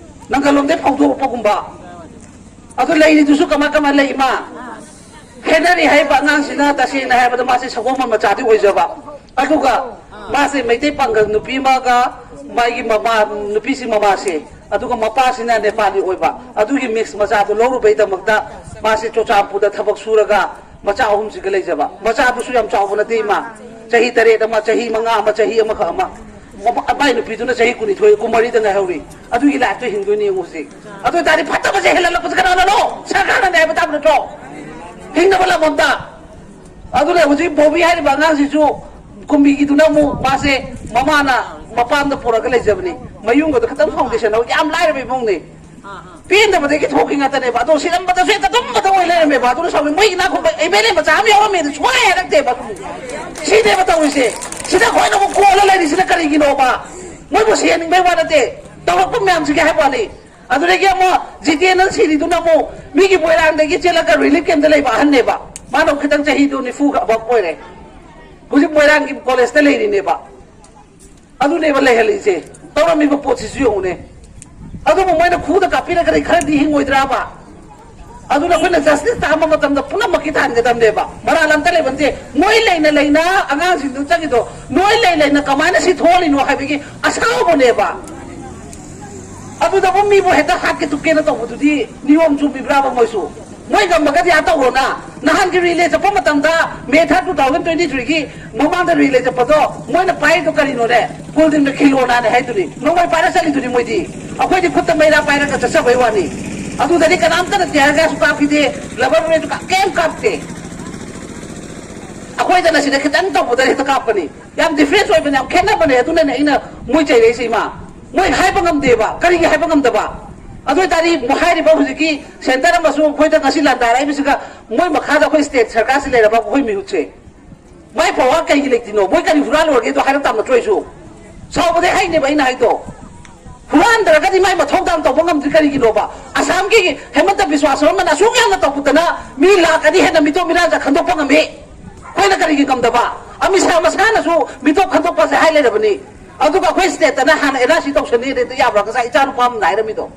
ꯅꯪꯒꯜꯂꯣꯝꯗꯩ ꯐꯧꯗꯣꯔꯛꯄꯒꯨꯝꯕ꯫ ꯑꯗꯨ ꯂꯩꯔꯤꯗꯨꯁꯨ ꯀꯃꯥꯏ ꯀꯃꯥꯏ ꯂꯩ, ꯏꯃꯥ? ꯍꯦꯅꯔꯤ ꯍꯥꯏꯕ ꯑꯉꯥꯡꯁꯤꯅ ꯇꯁꯦꯡꯅ ꯍꯥꯏꯕꯗ ꯃꯥꯁꯦ ꯁꯒꯣꯜꯕꯟ ꯃꯆꯥꯗꯤ ꯑꯣꯏꯖꯕ, ꯑꯗꯨꯒ ꯃꯥꯁꯦ ꯃꯩꯇꯩ ꯄꯥꯡꯒꯜ ꯅꯨꯄꯤ ꯑꯃꯒ ꯃꯥꯒꯤ ꯃꯃꯥ, ꯅꯨꯄꯤꯁꯤ ꯃꯃꯥꯁꯦ, ꯑꯗꯨꯒ ꯃꯄꯥꯁꯤꯅ ꯅꯦꯄꯥꯂꯤ ꯑꯣꯏꯕ, ꯑꯗꯨꯒꯤ ꯃꯤꯛꯁ ꯃꯆꯥꯗꯨ ꯂꯧꯔꯨꯕꯩꯗꯃꯛꯇ ꯃꯥꯁꯦ ꯆꯨꯔꯆꯥꯟꯄꯨꯔꯗ ꯊꯕꯛ ꯁꯨꯔꯒ ꯃꯆꯥ ꯑꯍꯨꯝꯁꯤꯒ ꯂꯩꯖꯕ꯫ ꯃꯆꯥꯗꯨꯁꯨ ꯌꯥꯝ ꯆꯥꯎꯕ ꯅꯠꯇꯦ, ꯏꯃꯥ, ꯆꯍꯤ ꯇꯔꯦꯠ ꯑꯃ, ꯆꯍꯤ ꯃꯉꯥ ꯑꯃ, ꯆꯍꯤ ꯑꯃꯈꯛ ꯑꯃ꯫ ꯃꯥꯏ ꯅꯨꯄꯤꯗꯨꯅ ꯆꯍꯤ ꯀꯨꯟꯅꯤꯊꯣꯏ, ꯀꯨꯟꯃꯔꯤꯗ ꯉꯥꯏꯍꯧꯔꯤ꯫ ꯑꯗꯨꯒꯤ ꯂꯥꯏꯐꯇꯣ ꯍꯤꯡꯗꯣꯏꯅꯤ ꯌꯦꯡꯉꯨ ꯍꯧꯖꯤꯛ꯫ ꯑꯗꯨ ꯑꯣꯏ ꯇꯥꯔꯗꯤ ꯐꯠꯇꯕꯁꯦ ꯍꯦꯜꯍꯜꯂꯛꯄꯁꯦ ꯀꯅꯥꯅꯅꯣ? ꯁꯔꯀꯥꯔꯅꯅꯦ ꯍꯥꯏꯕ ꯇꯥꯕ ꯅꯠꯇ꯭ꯔꯣ? ꯍꯤꯡꯅꯕ ꯂꯝ ꯑꯝꯇ꯫ ꯑꯗꯨꯅ ꯍꯧꯖꯤꯛ ꯕꯣꯕꯤ ꯍꯥꯏꯔꯤꯕ ꯑꯉꯥꯡꯁꯤꯁꯨ ꯀꯨꯝꯕꯤꯒꯤꯗꯨꯅ ꯑꯃꯨꯛ ꯃꯥꯁꯦ ꯃꯃꯥꯅ ꯃꯄꯥꯝꯗ ꯄꯨꯔꯒ ꯂꯩꯖꯕꯅꯤ꯫ ꯃꯌꯨꯝꯒꯗꯣ ꯈꯤꯇꯪ ꯐꯥꯎꯟꯗꯦꯁꯟ ꯍꯧ-, ꯌꯥꯝ ꯂꯥꯏꯔꯕ ꯏꯃꯨꯡꯅꯤ꯫ ꯄꯦꯟꯗꯕꯗꯒꯤ ꯊꯣꯛꯈꯤ ꯉꯥꯛꯇꯅꯦꯕ꯫ ꯑꯗꯣ ꯁꯤꯔꯝꯕꯗꯁꯨ ꯍꯦꯛꯇ ꯑꯗꯨꯝꯕꯗ ꯑꯣꯏ ꯂꯩꯔꯝꯃꯦꯕ꯫ ꯑꯗꯨꯅ ꯁꯥꯎꯅꯤꯡ-, ꯃꯣꯏ ꯏꯅꯥꯛ ꯈꯨꯟꯕ ꯑꯦꯝ ꯑꯦꯜ ꯑꯦ ꯃꯆꯥ ꯑꯃ ꯌꯥꯎꯔꯝꯃꯦ, ꯑꯗꯨ ꯁꯨꯡꯍꯥꯏ ꯍꯥꯏꯔꯛꯇꯦꯕ꯫ ꯁꯤꯅꯦꯕ ꯇꯧꯔꯤꯁꯦ꯫ ꯁꯤꯗ ꯑꯩꯈꯣꯏꯅ ꯑꯃꯨꯛ ꯀꯣꯜꯂ ꯂꯩꯔꯤꯁꯤꯅ ꯀꯔꯤꯒꯤꯅꯣꯕ? ꯃꯣꯏꯕꯨ ꯁꯤꯍꯟꯅꯤꯡꯕꯩ ꯋꯥ ꯅꯠꯇꯦ, ꯇꯧꯔꯛꯄ ꯃꯌꯥꯝꯁꯤꯒꯤ ꯍꯥꯏꯕ ꯋꯥꯅꯤ꯫ ꯑꯗꯨꯗꯒꯤ ꯑꯃꯨꯛ ꯖꯤꯇꯦꯟꯗ ꯁꯤꯔꯤꯗꯨꯅ ꯑꯃꯨꯛ ꯃꯤꯒꯤ ꯃꯣꯏꯔꯥꯡꯗꯒꯤ ꯆꯦꯜꯂꯒ ꯔꯤꯂꯤꯐ ꯀꯦꯝꯞꯇ ꯂꯩꯕ ꯑꯍꯟꯅꯦꯕ꯫ ꯃꯥꯅ ꯑꯃꯨꯛ ꯈꯤꯇꯪ ꯆꯍꯤꯗꯨ ꯅꯤꯐꯨꯒ ꯑꯕꯞ ꯑꯣꯏꯔꯦ꯫ ꯍꯧꯖꯤꯛ ꯃꯣꯏꯔꯥꯡꯒꯤ ꯀꯣꯂꯦꯖꯇ ꯂꯩꯔꯤꯅꯦꯕ꯫ ꯑꯗꯨꯅꯦꯕ ꯂꯩꯍꯜꯂꯤꯁꯦ꯫ ꯇꯧꯔꯝꯃꯤꯕ ꯄꯣꯠꯁꯤꯁꯨ ꯌꯦꯡꯉꯨꯅꯦ꯫ ꯑꯗꯨꯕꯨ ꯃꯣꯏꯅ ꯈꯨꯗ ꯀꯥꯞꯄꯤꯔꯒꯗꯤ ꯈꯔꯗꯤ ꯍꯤꯡꯉꯣꯏꯗ꯭ꯔꯥꯕ? ꯑꯗꯨꯅ ꯑꯩꯈꯣꯏꯅ ꯖꯁꯇꯤꯁ ꯇꯥꯕ ꯃꯇꯝꯗ ꯄꯨꯝꯅꯃꯛꯀꯤ ꯇꯥꯍꯟꯒꯗꯕꯅꯦꯕ꯫ ꯃꯔꯥꯜ ꯑꯝꯇ ꯂꯩꯕ ꯅꯠꯇꯦ꯫ ꯅꯣꯏ ꯂꯩꯅ ꯂꯩꯅ ꯑꯉꯥꯡꯁꯤꯡꯗꯨ ꯆꯪꯉꯤꯗꯣ, ꯅꯣꯏ ꯂꯩ ꯂꯩꯅ ꯀꯃꯥꯏꯅ ꯁꯤ ꯊꯣꯛꯍꯜꯂꯤꯅꯣ ꯍꯥꯏꯕꯒꯤ ꯑꯁꯥꯎꯕꯅꯦꯕ꯫ ꯑꯗꯨꯗꯕꯨ ꯃꯤꯕꯨ ꯍꯦꯛꯇ ꯍꯥꯠꯀꯦ ꯇꯨꯞꯀꯦꯅ ꯇꯧꯕꯗꯨꯗꯤ ꯅꯤꯌꯣꯝ ꯆꯨꯝꯃꯤꯕ꯭ꯔꯥꯕ ꯃꯣꯏꯁꯨ? ꯃꯣꯏ ꯉꯝꯃꯒꯗꯤ ꯑꯥ ꯇꯧꯔꯣꯅ꯫ ꯅꯍꯥꯟꯒꯤ ꯔꯤꯂꯦ ꯆꯠꯄ ꯃꯇꯝꯗ, ꯃꯦ ꯊꯥꯔꯠ, ꯇꯨ ꯊꯥꯎꯖꯟ ꯇ꯭ꯋꯦꯟꯇꯤ ꯊ꯭ꯔꯤꯒꯤ ꯃꯃꯥꯡꯗ ꯔꯤꯂꯦ ꯆꯠꯄꯗꯣ, ꯃꯣꯏꯅ ꯄꯥꯏꯔꯤꯗꯣ ꯀꯔꯤꯅꯣꯅꯦ? ꯀꯨꯜꯗꯤꯟꯅ ꯈꯤꯂꯣꯅꯥꯅꯦ ꯍꯥꯏꯗꯨꯅꯤ꯫ ꯅꯣꯡꯃꯩ ꯄꯥꯏꯔ ꯆꯠꯂꯤꯗꯨꯅꯤ ꯃꯣꯏꯗꯤ꯫ ꯑꯩꯈꯣꯏꯗꯤ ꯈꯨꯠꯇ ꯃꯩꯔꯥ ꯄꯥꯏꯔꯒ ꯆꯠꯆꯕꯩ ꯋꯥꯅꯤ꯫ ꯑꯗꯨꯗꯗꯤ ꯀꯅꯥꯝꯇꯅ ꯇꯤꯌꯔ ꯒ꯭ꯌꯥꯁꯁꯨ ꯀꯥꯞꯈꯤꯗꯦ, ꯂꯕꯔ ꯕꯨꯂꯦꯠꯁꯨ ꯀꯥꯞ-, ꯀꯩꯝ ꯀꯥꯞꯇꯦ꯫ ꯑꯩꯈꯣꯏꯗꯅ ꯁꯤꯗ ꯈꯤꯇꯪ ꯇꯧꯕꯗ ꯍꯦꯛꯇ ꯀꯥꯞꯄꯅꯤ꯫ ꯌꯥꯝ ꯗꯤꯐ꯭ꯔꯦꯟꯁ ꯑꯣꯏꯕꯅꯦ, ꯌꯥꯝ ꯈꯦꯠꯅꯕꯅꯦ꯫ ꯑꯗꯨꯅꯅꯦ ꯑꯩꯅ ꯃꯣꯏ ꯆꯩꯔꯛꯏꯁꯦ, ꯏꯃꯥ꯫ ꯃꯣꯏ ꯍꯥꯏꯕ ꯉꯝꯗꯦꯕ꯫ ꯀꯔꯤꯒꯤ ꯍꯥꯏꯕ ꯉꯝꯗꯕ? ꯑꯗꯨ ꯑꯣꯏ ꯇꯥꯔꯗꯤ ꯍꯥꯏꯔꯤꯕ ꯍꯧꯖꯤꯛꯀꯤ ꯁꯦꯟꯇꯔ ꯑꯃꯁꯨ ꯑꯩꯈꯣꯏꯗ ꯉꯁꯤ ꯂꯥꯟꯗꯥꯔꯛꯏꯕꯁꯤꯒ ꯃꯣꯏ ꯃꯈꯥꯗ ꯑꯩꯈꯣꯏ ꯁ꯭ꯇꯦꯠ ꯁꯔꯀꯥꯔꯁꯤ ꯂꯩꯔꯕ ꯑꯩꯈꯣꯏ ꯃꯤꯍꯨꯠꯁꯦ꯫ ꯃꯥꯏ ꯄꯋꯥꯔ ꯀꯩꯒꯤ ꯂꯩꯇ꯭ꯔꯤꯅꯣ? ꯃꯣꯏ ꯀꯔꯤ ꯍꯨꯔꯥꯜꯂꯨꯔꯒꯦꯗꯣ ꯍꯥꯏꯔꯛ ꯇꯥꯕ ꯅꯠꯇ꯭ꯔꯣ? ꯑꯩꯁꯨ ꯁꯥꯎꯕꯗꯩ ꯍꯥꯏꯅꯦꯕ ꯑꯩꯅ ꯍꯥꯏꯗꯣ꯫ ꯍꯨꯔꯥꯟꯗ꯭ꯔꯒꯗꯤ ꯃꯥꯏ ꯃꯊꯧ ꯇꯥꯅ ꯇꯧꯕ ꯉꯝꯗ꯭ꯔꯤ ꯀꯔꯤꯒꯤꯅꯣꯕ? ꯑꯁꯥꯝꯒꯤ ꯍꯦꯃꯟꯇ ꯕꯤꯁ꯭ꯋꯥ ꯁꯔꯃꯅ ꯑꯁꯨꯛ ꯌꯥꯝꯅ ꯇꯧꯕꯗꯅ ꯃꯤ ꯂꯥꯛ ꯑꯅꯤ ꯍꯦꯟꯅ ꯃꯤꯇꯣꯞ ꯃꯤꯔꯥꯟꯁꯦ ꯈꯟꯗꯣꯛꯄ ꯉꯝꯃꯤ꯫ ꯑꯩꯈꯣꯏꯅ ꯀꯔꯤꯒꯤ ꯉꯝꯗꯕ? ꯑꯃꯤꯠ ꯁꯥ ꯃꯁꯥꯅꯁꯨ ꯃꯤꯇꯣꯞ ꯈꯟꯗꯣꯛꯄꯁꯦ ꯍꯥꯏ ꯂꯩꯔꯕꯅꯤ꯫ ꯑꯗꯨꯒ ꯑꯩꯈꯣꯏ ꯁ꯭ꯇꯦꯠꯇꯅ ꯍꯥꯟꯅ ꯑꯦꯟ ꯑꯥꯔ ꯁꯤ ꯇꯧꯁꯟꯅꯤ ꯍꯦꯛꯇ ꯌꯥꯕ꯭ꯔꯥ? ꯉꯁꯥꯏ ꯏꯆꯥ ꯅꯨꯄꯥ ꯑꯃꯅ ꯍꯥꯏꯔꯝꯃꯤꯗꯣ꯫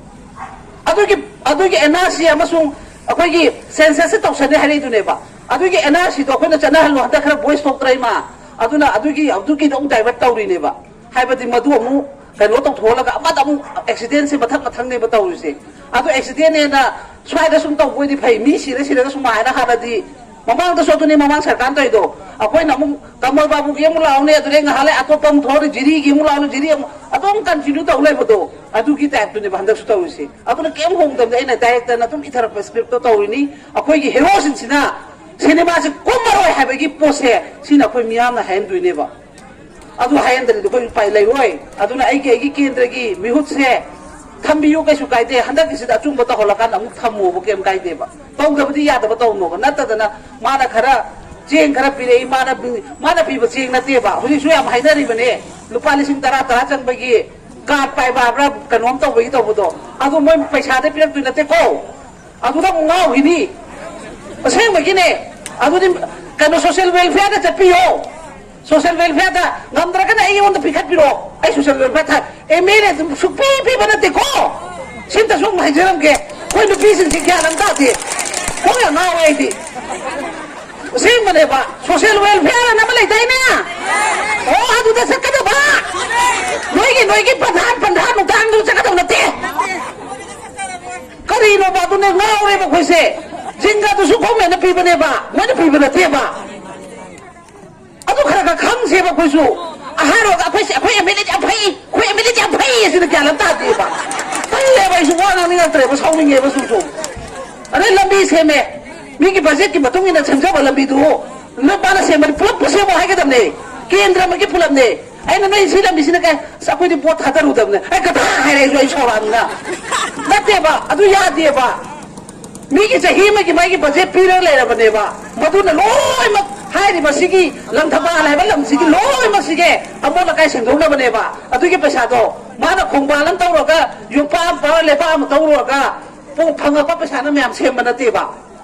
ꯑꯗꯨꯒꯤ, ꯑꯗꯨꯒꯤ ꯑꯦꯟ ꯑꯥꯔ ꯁꯤ ꯑꯃꯁꯨꯡ ꯑꯩꯈꯣꯏꯒꯤ ꯁꯦꯟꯁꯁꯁꯦ ꯇꯧꯁꯟꯅꯤ ꯍꯥꯏꯔꯛꯏꯗꯨꯅꯦꯕ꯫ ꯑꯗꯨꯒꯤ ꯑꯦꯟ ꯑꯥꯔ ꯁꯤꯗꯣ ꯑꯩꯈꯣꯏꯅ ꯆꯠꯅꯍꯜꯂꯣ, ꯍꯟꯗꯛ ꯈꯔ ꯚꯣꯏꯁ ꯊꯣꯛꯇ꯭ꯔ, ꯏꯃꯥ? ꯑꯗꯨꯅ ꯑꯗꯨꯒꯤ, ꯑꯗꯨꯒꯤꯗ ꯑꯃꯨꯛ ꯗꯥꯏꯚꯔꯠ ꯇꯧꯔꯤꯅꯦꯕ꯫ ꯍꯥꯏꯕꯗꯤ ꯃꯗꯨ ꯑꯃꯨꯛ ꯀꯩꯅꯣ ꯇꯧꯊꯣꯛꯍꯜꯂꯒ ꯑꯃꯗ ꯑꯃꯨꯛ ꯑꯦꯛꯁꯤꯗꯦꯟꯁꯦ ꯃꯊꯪ ꯃꯊꯪꯅꯦꯕ ꯇꯧꯔꯤꯁꯦ꯫ ꯑꯗꯨ ꯑꯦꯛꯁꯤꯗꯦꯟꯅꯦꯅ ꯁ꯭ꯋꯥꯏꯗ ꯁꯨꯝ ꯇꯧꯕ ꯑꯣꯏꯗꯤ ꯐꯩ, ꯃꯤ ꯁꯤꯔ ꯁꯤꯔꯒ ꯁꯨꯃꯥꯏꯅ ꯍꯥꯟꯅꯗꯤ ꯃꯃꯥꯡꯗꯁꯨ ꯑꯗꯨꯅꯤ ꯃꯃꯥꯡ ꯁꯔꯀꯥꯔꯅ ꯇꯧꯔꯤꯗꯣ꯫ ꯑꯩꯈꯣꯏꯅ ꯑꯃꯨꯛ ꯀꯃꯜ ꯕꯥꯕꯨꯒꯤ ꯑꯃꯨꯛ ꯂꯥꯎꯅꯤ, ꯑꯗꯨꯗꯩ ꯉꯥꯏꯍꯥꯛ ꯂꯩ ꯑꯇꯣꯞꯄ ꯑꯃꯨꯛ ꯊꯣꯛꯑꯅꯤ, ꯖꯤꯔꯤꯒꯤ ꯑꯃꯨꯛ ꯂꯥꯎꯅꯤ, ꯖꯤꯔꯤ ꯑꯃꯨꯛ ꯑꯗꯨꯝ ꯀꯟꯇꯤꯅ꯭ꯌꯨ ꯇꯧ ꯂꯩꯕꯗꯣ꯫ ꯑꯗꯨꯒꯤ ꯇꯥꯏꯞꯇꯨꯅꯦꯕ ꯍꯟꯗꯛꯁꯨ ꯇꯧꯔꯤꯁꯦ꯫ ꯑꯗꯨꯅ ꯀꯩꯝ ꯍꯣꯡꯗꯕꯗ ꯑꯩꯅ ꯗꯥꯏꯔꯦꯛꯇꯔꯅ ꯑꯗꯨꯝ ꯏꯊꯔꯛꯄ ꯁ꯭ꯀ꯭ꯔꯤꯞꯇꯣ ꯇꯧꯔꯤꯅꯤ꯫ ꯑꯩꯈꯣꯏꯒꯤ ꯍꯦꯔꯣꯁꯤꯡꯁꯤꯅ ꯁꯤꯅꯦꯃꯥꯁꯦ ꯀꯨꯝꯃꯔꯣꯏ ꯍꯥꯏꯕꯒꯤ ꯄꯣꯠꯁꯦ ꯁꯤꯅ ꯑꯩꯈꯣꯏ ꯃꯤꯌꯥꯝꯅ ꯍꯥꯏꯍꯟꯗꯣꯏꯅꯦꯕ꯫ ꯑꯗꯨ ꯍꯥꯏꯍꯟꯗ꯭ꯔꯗꯤ ꯑꯩꯈꯣꯏ ꯎꯄꯥꯏ ꯂꯩꯔꯣꯏ꯫ ꯑꯗꯨꯅ ꯑꯩꯒꯤ, ꯑꯩꯒꯤ ꯀꯦꯟꯗ꯭ꯔꯒꯤ ꯃꯤꯍꯨꯠꯁꯦ ꯊꯝꯕꯤꯌꯨ, ꯀꯩꯁꯨ ꯀꯥꯏꯗꯦ꯫ ꯍꯟꯗꯛꯀꯤꯁꯤꯗ ꯑꯆꯨꯝꯕ ꯇꯧꯍꯜꯂꯀꯥꯟꯗ ꯑꯃꯨꯛ ꯊꯝꯃꯣꯕ, ꯀꯩꯝ ꯀꯥꯏꯗꯦꯕ꯫ ꯇꯧꯗꯕꯗꯤ ꯌꯥꯗꯕ ꯇꯧꯅꯣꯕ꯫ ꯅꯠꯇꯗꯅ ꯃꯥꯅ ꯈꯔ ꯆꯦꯡ ꯈꯔ ꯄꯤꯔꯛꯏ, ꯃꯥꯅ ꯄꯤ-, ꯃꯥꯅ ꯄꯤꯕ ꯆꯦꯡ ꯅꯠꯇꯦꯕ꯫ ꯍꯧꯖꯤꯛꯁꯨ ꯌꯥꯝ ꯍꯥꯏꯅꯔꯤꯕꯅꯦ, ꯂꯨꯄꯥ ꯂꯤꯁꯤꯡ ꯇꯔꯥ ꯇꯔꯥ ꯆꯪꯕꯒꯤ ꯀꯥꯔꯗ ꯄꯥꯏꯕ ꯍꯥꯏꯕ꯭ꯔꯥ, ꯀꯩꯅꯣꯝ ꯇꯧꯕꯒꯤ ꯇꯧꯕꯗꯣ, ꯑꯗꯨ ꯃꯣꯏ ꯄꯩꯁꯥꯗꯩ ꯄꯤꯔꯛꯇꯣꯏ ꯅꯠꯇꯦꯀꯣ꯫ ꯑꯗꯨꯗ ꯑꯃꯨꯛ ꯉꯥꯎꯈꯤꯅꯤ꯫ ꯑꯁꯦꯡꯕꯒꯤꯅꯦ꯫ ꯑꯗꯨꯗꯤ ꯀꯩꯅꯣ, ꯁꯣꯁꯤꯌꯦꯜ ꯋꯦꯜꯐꯤꯌꯔꯗ ꯆꯠꯄꯤꯌꯣ꯫ ꯁꯣꯁꯤꯌꯦꯜ ꯋꯦꯜꯐꯤꯌꯔꯗ ꯉꯝꯗ꯭ꯔꯒꯅ ꯑꯩꯉꯣꯟꯗ ꯄꯤꯈꯠꯄꯤꯔꯣ꯫ ꯑꯩ ꯁꯣꯁꯤꯌꯦꯜ ꯋꯦꯜꯐꯤꯌꯥꯔ ꯊꯥꯏ꯫ ꯑꯦꯝ ꯑꯦꯜ ꯑꯦ ꯑꯗꯨꯝ ꯁꯨꯛꯄꯤ ꯄꯤꯕ ꯅꯠꯇꯦꯀꯣ꯫ ꯁꯤꯝꯇꯁꯨ ꯑꯃꯨꯛ ꯍꯥꯏꯖꯔꯝꯒꯦ꯫ ꯑꯩꯈꯣꯏ ꯅꯨꯄꯤꯁꯤꯡꯁꯦ ꯒ꯭ꯌꯥꯟ ꯑꯃ ꯇꯥꯗꯦ꯫ ꯀꯣꯛ ꯌꯥꯝ ꯉꯥꯎꯋꯦ ꯑꯩꯗꯤ꯫ ꯑꯁꯦꯡꯕꯅꯦꯕ꯫ ꯁꯣꯁꯤꯌꯦꯜ ꯋꯦꯜꯐꯤꯌꯔ ꯑꯅ ꯑꯃ ꯂꯩꯗꯥꯏꯅꯦ? ꯑꯣ, ꯑꯗꯨꯗ ꯆꯠꯀꯗꯕ꯫ ꯅꯣꯏꯒꯤ, ꯅꯣꯏꯒꯤ ꯄ꯭ꯔꯙꯥꯟ, ꯄ꯭ꯔꯙꯥꯟ ꯃꯨꯛꯇꯥꯡꯗꯨ ꯆꯠꯀꯗꯕ ꯅꯠꯇꯦ꯫ ꯀꯔꯤꯅꯣꯕ? ꯑꯗꯨꯅꯦ ꯉꯥꯎꯔꯦꯕ ꯑꯩꯈꯣꯏꯁꯦ꯫ ꯖꯤꯡꯒꯗꯨꯁꯨ ꯒꯣꯔꯃꯦꯟꯅ ꯄꯤꯕꯅꯦꯕ, ꯃꯣꯏꯅ ꯄꯤꯕ ꯅꯠꯇꯦꯕ꯫ ꯑꯗꯨ ꯈꯔ ꯈꯔ ꯈꯪꯁꯦꯕ ꯑꯩꯈꯣꯏꯁꯨ꯫ ꯑꯍꯥꯟꯕꯗ ꯑꯩꯈꯣꯏꯁꯦ, ꯑꯩꯈꯣꯏ ꯑꯦꯝ ꯑꯦꯜ ꯑꯦꯗꯤ ꯌꯥꯝ ꯐꯩ, ꯑꯩꯈꯣꯏ ꯑꯦꯝ ꯑꯦꯜ ꯑꯦꯗꯤ ꯌꯥꯝ ꯐꯩ ꯑꯁꯤꯅ ꯒ꯭ꯌꯥꯟ ꯑꯃ ꯇꯥꯗꯦꯕ꯫ ꯇꯜꯂꯦꯕ, ꯑꯩꯁꯨ ꯋꯥ ꯉꯥꯡꯅꯤꯡꯉꯛꯇ꯭ꯔꯦꯕ, ꯁꯥꯎꯅꯤꯡꯉꯦꯕ ꯁꯨꯝ ꯁꯨꯝ꯫ ꯑꯗꯩ ꯂꯝꯕꯤ ꯁꯦꯝꯃꯦ, ꯃꯤꯒꯤ ꯕꯖꯦꯠꯀꯤ ꯃꯇꯨꯡ ꯏꯟꯅ ꯁꯦꯝꯖꯕ ꯂꯝꯕꯤꯗꯨ ꯅꯣꯏ ꯄꯥꯅ ꯁꯦꯝꯕꯗꯤ ꯄꯨꯂꯞꯄꯨ ꯁꯦꯝꯃꯣ ꯍꯥꯏꯒꯗꯕꯅꯦ꯫ ꯀꯦꯟꯗ꯭ꯔ ꯑꯃꯒꯤ ꯄꯨꯂꯞꯅꯦ꯫ ꯑꯩꯅ ꯅꯣꯏ ꯁꯤ ꯂꯝꯕꯤꯁꯤꯅ ꯀꯩ, ꯑꯁ, ꯑꯩꯈꯣꯏꯗꯤ ꯚꯣꯠ ꯊꯥꯗꯔꯨꯗꯕꯅꯦ, ꯑꯩ ꯀꯊꯥ ꯍꯥꯏꯔꯛꯑꯦꯁꯨ ꯑꯩ ꯁꯥꯎꯔꯛꯑꯅꯤꯅ꯫ ꯅꯠꯇꯦꯕ, ꯑꯗꯨ ꯌꯥꯗꯦꯕ꯫ ꯃꯤꯒꯤ ꯆꯍꯤ ꯑꯃꯒꯤ ꯃꯥꯒꯤ ꯕꯖꯦꯠ ꯄꯤꯔꯒ ꯂꯩꯔꯕꯅꯦꯕ꯫ ꯃꯗꯨꯅ ꯂꯣꯏꯅꯃꯛ ꯍꯥꯏꯔꯤꯕ ꯁꯤꯒꯤ ꯂꯪꯊꯕꯥꯜ ꯍꯥꯏꯕ ꯂꯝꯁꯤꯒꯤ ꯂꯣꯏꯅꯃꯛꯁꯤꯒꯤ ꯑꯃꯣꯠ ꯑꯀꯥꯏ ꯁꯦꯡꯗꯣꯛꯅꯕꯅꯦꯕ꯫ ꯑꯗꯨꯒꯤ ꯄꯩꯁꯥꯗꯣ ꯃꯥꯅ ꯈꯣꯡꯕꯥꯜ ꯑꯃ ꯇꯧꯔꯒ, ꯌꯨꯝꯄꯥꯛ ꯑꯃ ꯄꯥꯔ, ꯂꯩꯕꯥꯛ ꯑꯃ ꯇꯧꯔꯨꯔꯒ ꯄꯨꯡ ꯐꯪꯉꯛꯄ ꯄꯩꯁꯥꯅ ꯃꯌꯥꯝ ꯁꯦꯝꯕ ꯅꯠꯇꯦꯕ꯫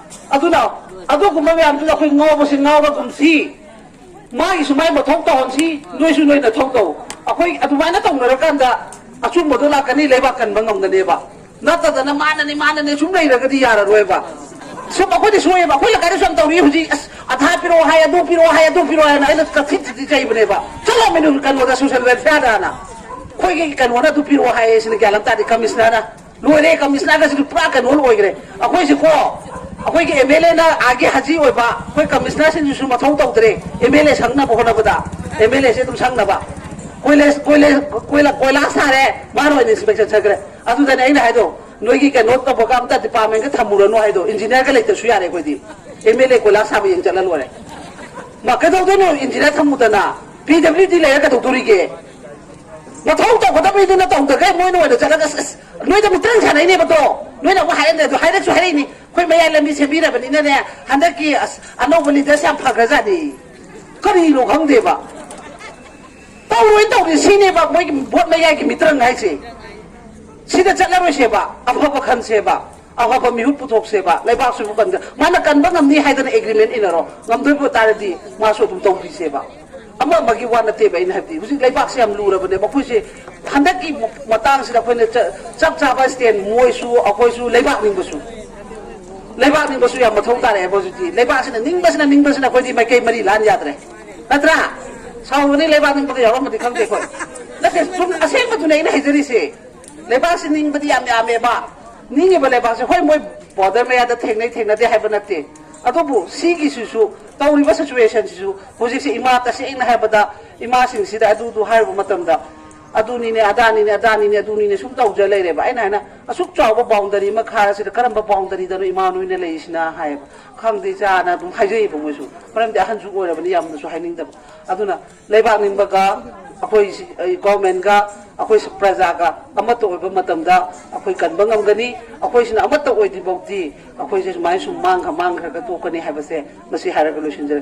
ꯑꯗꯨꯅ ꯑꯗꯨꯒꯨꯝꯕ ꯃꯌꯥꯝꯗꯨꯗ ꯑꯩꯈꯣꯏ ꯉꯥꯎꯕꯁꯤ ꯉꯥꯎꯔꯒꯨꯝꯁꯤ꯫ ꯃꯥꯒꯤꯁꯨ ꯃꯥꯏ ꯃꯊꯧ ꯇꯧꯍꯟꯁꯤ, ꯅꯣꯏꯁꯨ ꯅꯣꯏ ꯅꯊꯧ ꯇꯧ꯫ ꯑꯩꯈꯣꯏ ꯑꯗꯨꯃꯥꯏꯅ ꯇꯧꯅꯔꯀꯥꯟꯗ ꯑꯆꯨꯝꯕꯗꯣ ꯂꯥꯛꯀꯅꯤ, ꯂꯩꯕꯥꯛ ꯀꯟꯕ ꯉꯝꯒꯅꯦꯕ꯫ ꯅꯠꯇꯗꯅ ꯃꯥꯅꯅꯤ, ꯃꯥꯅꯅꯤ ꯁꯨꯝ ꯂꯩꯔꯒꯗꯤ ꯌꯥꯔꯔꯣꯏꯕ꯫ ꯁꯨꯝ ꯑꯩꯈꯣꯏꯗꯤ ꯁꯣꯏꯑꯦꯕ꯫ ꯑꯩꯈꯣꯏ ꯂꯩꯀꯥꯏꯗꯁꯨ ꯌꯥꯝ ꯇꯧꯔꯤ ꯍꯧꯖꯤꯛ, "ꯑꯁ, ꯑꯙꯥ ꯄꯤꯔꯛꯑꯣ ꯍꯥꯏ, ꯑꯗꯨ ꯄꯤꯔꯛꯑꯣ ꯍꯥꯏ, ꯑꯗꯨ ꯄꯤꯔꯛꯑꯣ" ꯍꯥꯏꯅ ꯑꯩꯅ ꯀꯊꯤꯠ ꯊꯤꯠ ꯆꯩꯕꯅꯦꯕ꯫ ꯆꯠꯂꯣ ꯃꯤꯅꯨ ꯀꯩꯅꯣꯗ, ꯁꯣꯁꯦꯜ ꯋꯦꯜꯐꯤꯌꯥꯔꯗꯅ꯫ ꯑꯩꯈꯣꯏꯒꯤ ꯀꯩꯅꯣꯅ ꯑꯗꯨ ꯄꯤꯔꯛꯑꯣ ꯍꯥꯏꯌꯦ, ꯁꯤꯅ ꯒ꯭ꯌꯥꯟ ꯑꯃ ꯇꯥꯗꯦ, ꯀꯃꯤꯁꯅꯔꯅ꯫ ꯂꯣꯏꯔꯦ, ꯀꯃꯤꯁꯅꯔꯒꯁꯤꯗꯤ ꯄꯨꯔꯥ ꯀꯩꯅꯣ ꯑꯣꯏꯈ꯭ꯔꯦ꯫ ꯑꯩꯈꯣꯏꯁꯤꯀꯣ, ꯑꯩꯈꯣꯏꯒꯤ ꯑꯦꯝ ꯑꯦꯜ ꯑꯦꯅ ꯑꯥꯒꯤ ꯍꯥꯖꯤ ꯑꯣꯏꯕ, ꯑꯩꯈꯣꯏ ꯀꯃꯤꯁꯅꯔꯁꯤꯡꯁꯤꯁꯨ ꯃꯊꯧ ꯇꯧꯗ꯭ꯔꯦ, ꯑꯦꯝ ꯑꯦꯜ ꯑꯦ ꯁꯪꯅꯕ ꯍꯣꯠꯅꯕꯗ꯫ ꯑꯦꯝ ꯑꯦꯜ ꯑꯦꯁꯦ ꯑꯗꯨꯝ ꯁꯪꯅꯕ꯫ ꯀꯣꯏꯂꯥꯁ, ꯀꯣꯏꯂꯥꯁ, ꯀꯣꯏꯂꯥ-, ꯀꯣꯏꯂꯥꯁ ꯊꯥꯔꯦ, ꯃꯥꯅ ꯑꯣꯏꯅ ꯏꯟꯁꯄꯦꯛꯁꯟ ꯆꯠꯈ꯭ꯔꯦ꯫ ꯑꯗꯨꯗꯅꯦ ꯑꯩꯅ ꯍꯥꯏꯗꯣ, "ꯅꯣꯏꯒꯤ ꯀꯩꯅꯣ ꯇꯧꯕꯒ ꯑꯝꯇ ꯗꯤꯄꯥꯔꯠꯃꯦꯟꯒ ꯊꯝꯃꯨꯔꯅꯨ" ꯍꯥꯏꯗꯣ, ꯏꯟꯖꯤꯅꯤꯌꯥꯔꯒ ꯂꯩꯇ꯭ꯔꯁꯨ ꯌꯥꯔꯦ ꯑꯩꯈꯣꯏꯗꯤ꯫ ꯑꯦꯝ ꯑꯦꯜ ꯑꯦ ꯀꯣꯏꯂꯥꯁ ꯊꯥꯕ ꯌꯦꯡ ꯆꯠꯂ ꯂꯣꯏꯔꯦ꯫ ꯃꯥ ꯀꯩꯗꯧꯗꯣꯏꯅꯣ ꯏꯟꯖꯤꯅꯤꯌꯥꯔ ꯊꯝꯃꯨꯗꯅ? ꯄꯤ ꯗꯕ꯭ꯂꯤꯎ ꯗꯤ ꯂꯩꯔ ꯀꯩꯗꯧꯗꯣꯔꯤꯒꯦ? ꯃꯊꯧ ꯇꯧꯒꯗꯕ ꯃꯤꯗꯨꯅ ꯇꯧꯗꯈꯩ ꯃꯣꯏꯅ ꯑꯣꯏꯅ ꯆꯠꯂꯒ, "ꯑꯁ, ꯑꯁ, ꯅꯣꯏꯗ ꯑꯃꯨꯛꯇꯪ ꯁꯥꯟꯅꯩꯅꯦꯕꯗꯣ, ꯅꯣꯏꯅ ꯑꯃꯨꯛ ꯍꯥꯏꯔꯛꯑꯦ", ꯑꯗꯣ ꯍꯥꯏꯔꯛꯁꯨ ꯍꯥꯏꯔꯛꯏꯅꯤ꯫ "ꯑꯩꯈꯣꯏ ꯃꯌꯥꯏ ꯂꯝꯕꯤ ꯁꯦꯝꯕꯤꯔꯕꯅꯤꯅꯅꯦ, ꯍꯟꯗꯛꯀꯤ, ꯑꯁ, ꯑꯅꯧꯕ ꯂꯤꯗꯔꯁꯦ ꯌꯥꯝ ꯐꯈ꯭ꯔꯖꯥꯠꯅꯤ"꯫ ꯀꯔꯤꯅꯣ ꯈꯪꯗꯦꯕ꯫ ꯇꯧꯔꯣꯏ ꯇꯧꯔꯤ ꯁꯤꯅꯦꯕ ꯃꯣꯏꯒꯤ ꯚꯣꯠ ꯃꯌꯥꯏꯒꯤ ꯃꯤꯇ꯭ꯔꯪ ꯍꯥꯏꯁꯦ꯫ ꯁꯤꯗ ꯆꯠꯂꯔꯣꯏꯁꯦꯕ, ꯑꯐꯕ ꯈꯟꯁꯦꯕ, ꯑꯐꯕ ꯃꯤꯍꯨꯠ ꯄꯨꯊꯣꯛꯁꯦꯕ, ꯂꯩꯕꯥꯛꯁꯤꯕꯨ ꯀꯟꯒ-, ꯃꯥꯅ ꯀꯟꯕ ꯉꯝꯅꯤ ꯍꯥꯏꯗꯅ ꯑꯦꯒ꯭ꯔꯤꯃꯦꯟ ꯏꯟꯅꯔꯣ, ꯉꯝꯗꯣꯏꯕ ꯇꯥꯔꯗꯤ ꯃꯥꯁꯨ ꯑꯗꯨꯝ ꯇꯧꯕꯤꯁꯦꯕ꯫ ꯑꯃ ꯑꯃꯒꯤ ꯋꯥ ꯅꯠꯇꯦꯕ ꯑꯩꯅ ꯍꯥꯏꯕꯗꯤ, ꯍꯧꯖꯤꯛ ꯂꯩꯕꯥꯛꯁꯦ ꯌꯥꯝ ꯂꯨꯔꯕꯅꯦꯕ꯫ ꯑꯩꯈꯣꯏꯁꯦ ꯍꯟꯗꯛꯀꯤ ꯃꯇꯥꯡꯁꯤꯗ ꯑꯩꯈꯣꯏꯅ ꯆ-, ꯆꯞ ꯆꯥꯕ ꯁ꯭ꯇꯦꯟ, ꯃꯣꯏꯁꯨ ꯑꯩꯈꯣꯏꯁꯨ ꯂꯩꯕꯥꯛ ꯅꯤꯡꯕꯁꯨ, ꯂꯩꯕꯥꯛ ꯅꯤꯡꯕꯁꯨ ꯌꯥꯝ ꯃꯊꯧ ꯇꯥꯔꯛꯑꯦꯕ ꯍꯧꯖꯤꯛꯇꯤ꯫ ꯂꯩꯕꯥꯛꯁꯤꯅ ꯅꯤꯡꯕꯁꯤꯅ, ꯅꯤꯡꯕꯁꯤꯅ ꯑꯩꯈꯣꯏꯗꯤ ꯃꯥꯏꯀꯩ ꯃꯔꯤ ꯂꯥꯟ ꯌꯥꯗ꯭ꯔꯦ꯫ ꯅꯠꯇ꯭ꯔꯥ? ꯁꯥꯎꯔꯨꯕꯅꯤ, ꯂꯩꯕꯥꯛ ꯅꯤꯡꯕꯗ ꯌꯥꯎꯔꯝꯃꯗꯤ ꯈꯪꯗꯦ ꯑꯩꯈꯣꯏ꯫ ꯅꯠꯇꯦ, ꯁꯨꯝ ꯑꯁꯦꯡꯕꯗꯨꯅꯦ ꯑꯩꯅ ꯍꯥꯏꯖꯔꯤꯁꯦ꯫ ꯂꯩꯕꯥꯛꯁꯤ ꯅꯤꯡꯕꯗꯤ ꯌꯥꯝ ꯌꯥꯝꯃꯦꯕ꯫ ꯅꯤꯡꯉꯤꯕ ꯂꯩꯕꯥꯛꯁꯦ, ꯍꯣꯏ, ꯃꯣꯏ ꯕꯣꯔꯗꯔ ꯃꯌꯥꯗ ꯊꯦꯡꯅꯩ ꯊꯦꯡꯅꯗꯦ ꯍꯥꯏꯕ ꯅꯠꯇꯦ, ꯑꯗꯨꯕꯨ ꯁꯤꯒꯤꯁꯤꯁꯨ, ꯇꯧꯔꯤꯕ ꯁꯤꯆꯨꯋꯦꯁꯟꯁꯤꯁꯨ ꯍꯧꯖꯤꯛꯁꯦ ꯏꯃꯥ, ꯇꯁꯦꯡꯅ ꯍꯥꯏꯕꯗ ꯏꯃꯥꯁꯤꯡꯁꯤꯗ ꯑꯗꯨꯗꯨ ꯍꯥꯏꯔꯨꯕ ꯃꯇꯝꯗ ꯑꯗꯨꯅꯤꯅꯦ, ꯑꯗꯥꯅꯤꯅꯦ, ꯑꯗꯥꯅꯤꯅꯦ, ꯑꯗꯨꯅꯤꯅꯦ, ꯁꯨꯝ ꯇꯧꯖ ꯂꯩꯔꯦꯕ꯫ ꯑꯩꯅ ꯍꯥꯏꯅ, "ꯑꯁꯨꯛ ꯆꯥꯎꯕ ꯕꯥꯎꯟꯗꯔꯤ ꯑꯃ ꯈꯥꯔꯁꯤꯗ ꯀꯔꯝꯕ ꯕꯥꯎꯟꯗꯔꯤꯗꯅꯣ ꯏꯃꯥ ꯅꯣꯏꯅ ꯂꯩꯔꯤꯁꯤꯅ?" ꯍꯥꯏꯌꯦꯕ꯫ "ꯈꯪꯗꯦ ꯏꯆꯥꯅ" ꯑꯗꯨꯝ ꯍꯥꯏꯖꯩꯌꯦꯕ ꯃꯣꯏꯁꯨ, ꯃꯔꯝꯗꯤ ꯑꯍꯟꯁꯨ ꯑꯣꯏꯔꯕꯅꯤ, ꯌꯥꯝꯅꯁꯨ ꯍꯥꯏꯅꯤꯡꯗꯕ꯫ ꯑꯗꯨꯅ ꯂꯩꯕꯥꯛ ꯅꯤꯡꯕꯒ ꯑꯩꯈꯣꯏ ꯁꯤ-, ꯑꯩ ꯒꯣꯔꯃꯦꯟꯒ ꯑꯩꯈꯣꯏ ꯄ꯭ꯔꯖꯥꯒ ꯑꯃꯠꯇ ꯑꯣꯏꯕ ꯃꯇꯝꯗ ꯑꯩꯈꯣꯏ ꯀꯟꯕ ꯉꯝꯒꯅꯤ꯫ ꯑꯩꯈꯣꯏꯁꯤꯅ ꯑꯃꯠꯇ ꯑꯣꯏꯗ꯭ꯔꯤꯐꯥꯎꯗꯤ ꯑꯩꯈꯣꯏꯁꯦ ꯁꯨꯃꯥꯏꯅ ꯁꯨꯝ ꯃꯥꯡꯈ꯭ꯔ ꯃꯥꯡꯈ꯭ꯔꯒ ꯇꯣꯛꯀꯅꯤ ꯍꯥꯏꯕꯁꯦ ꯃꯁꯤ ꯍꯥꯏꯔꯒ ꯂꯣꯏꯁꯤꯟꯖꯔꯒꯦ꯫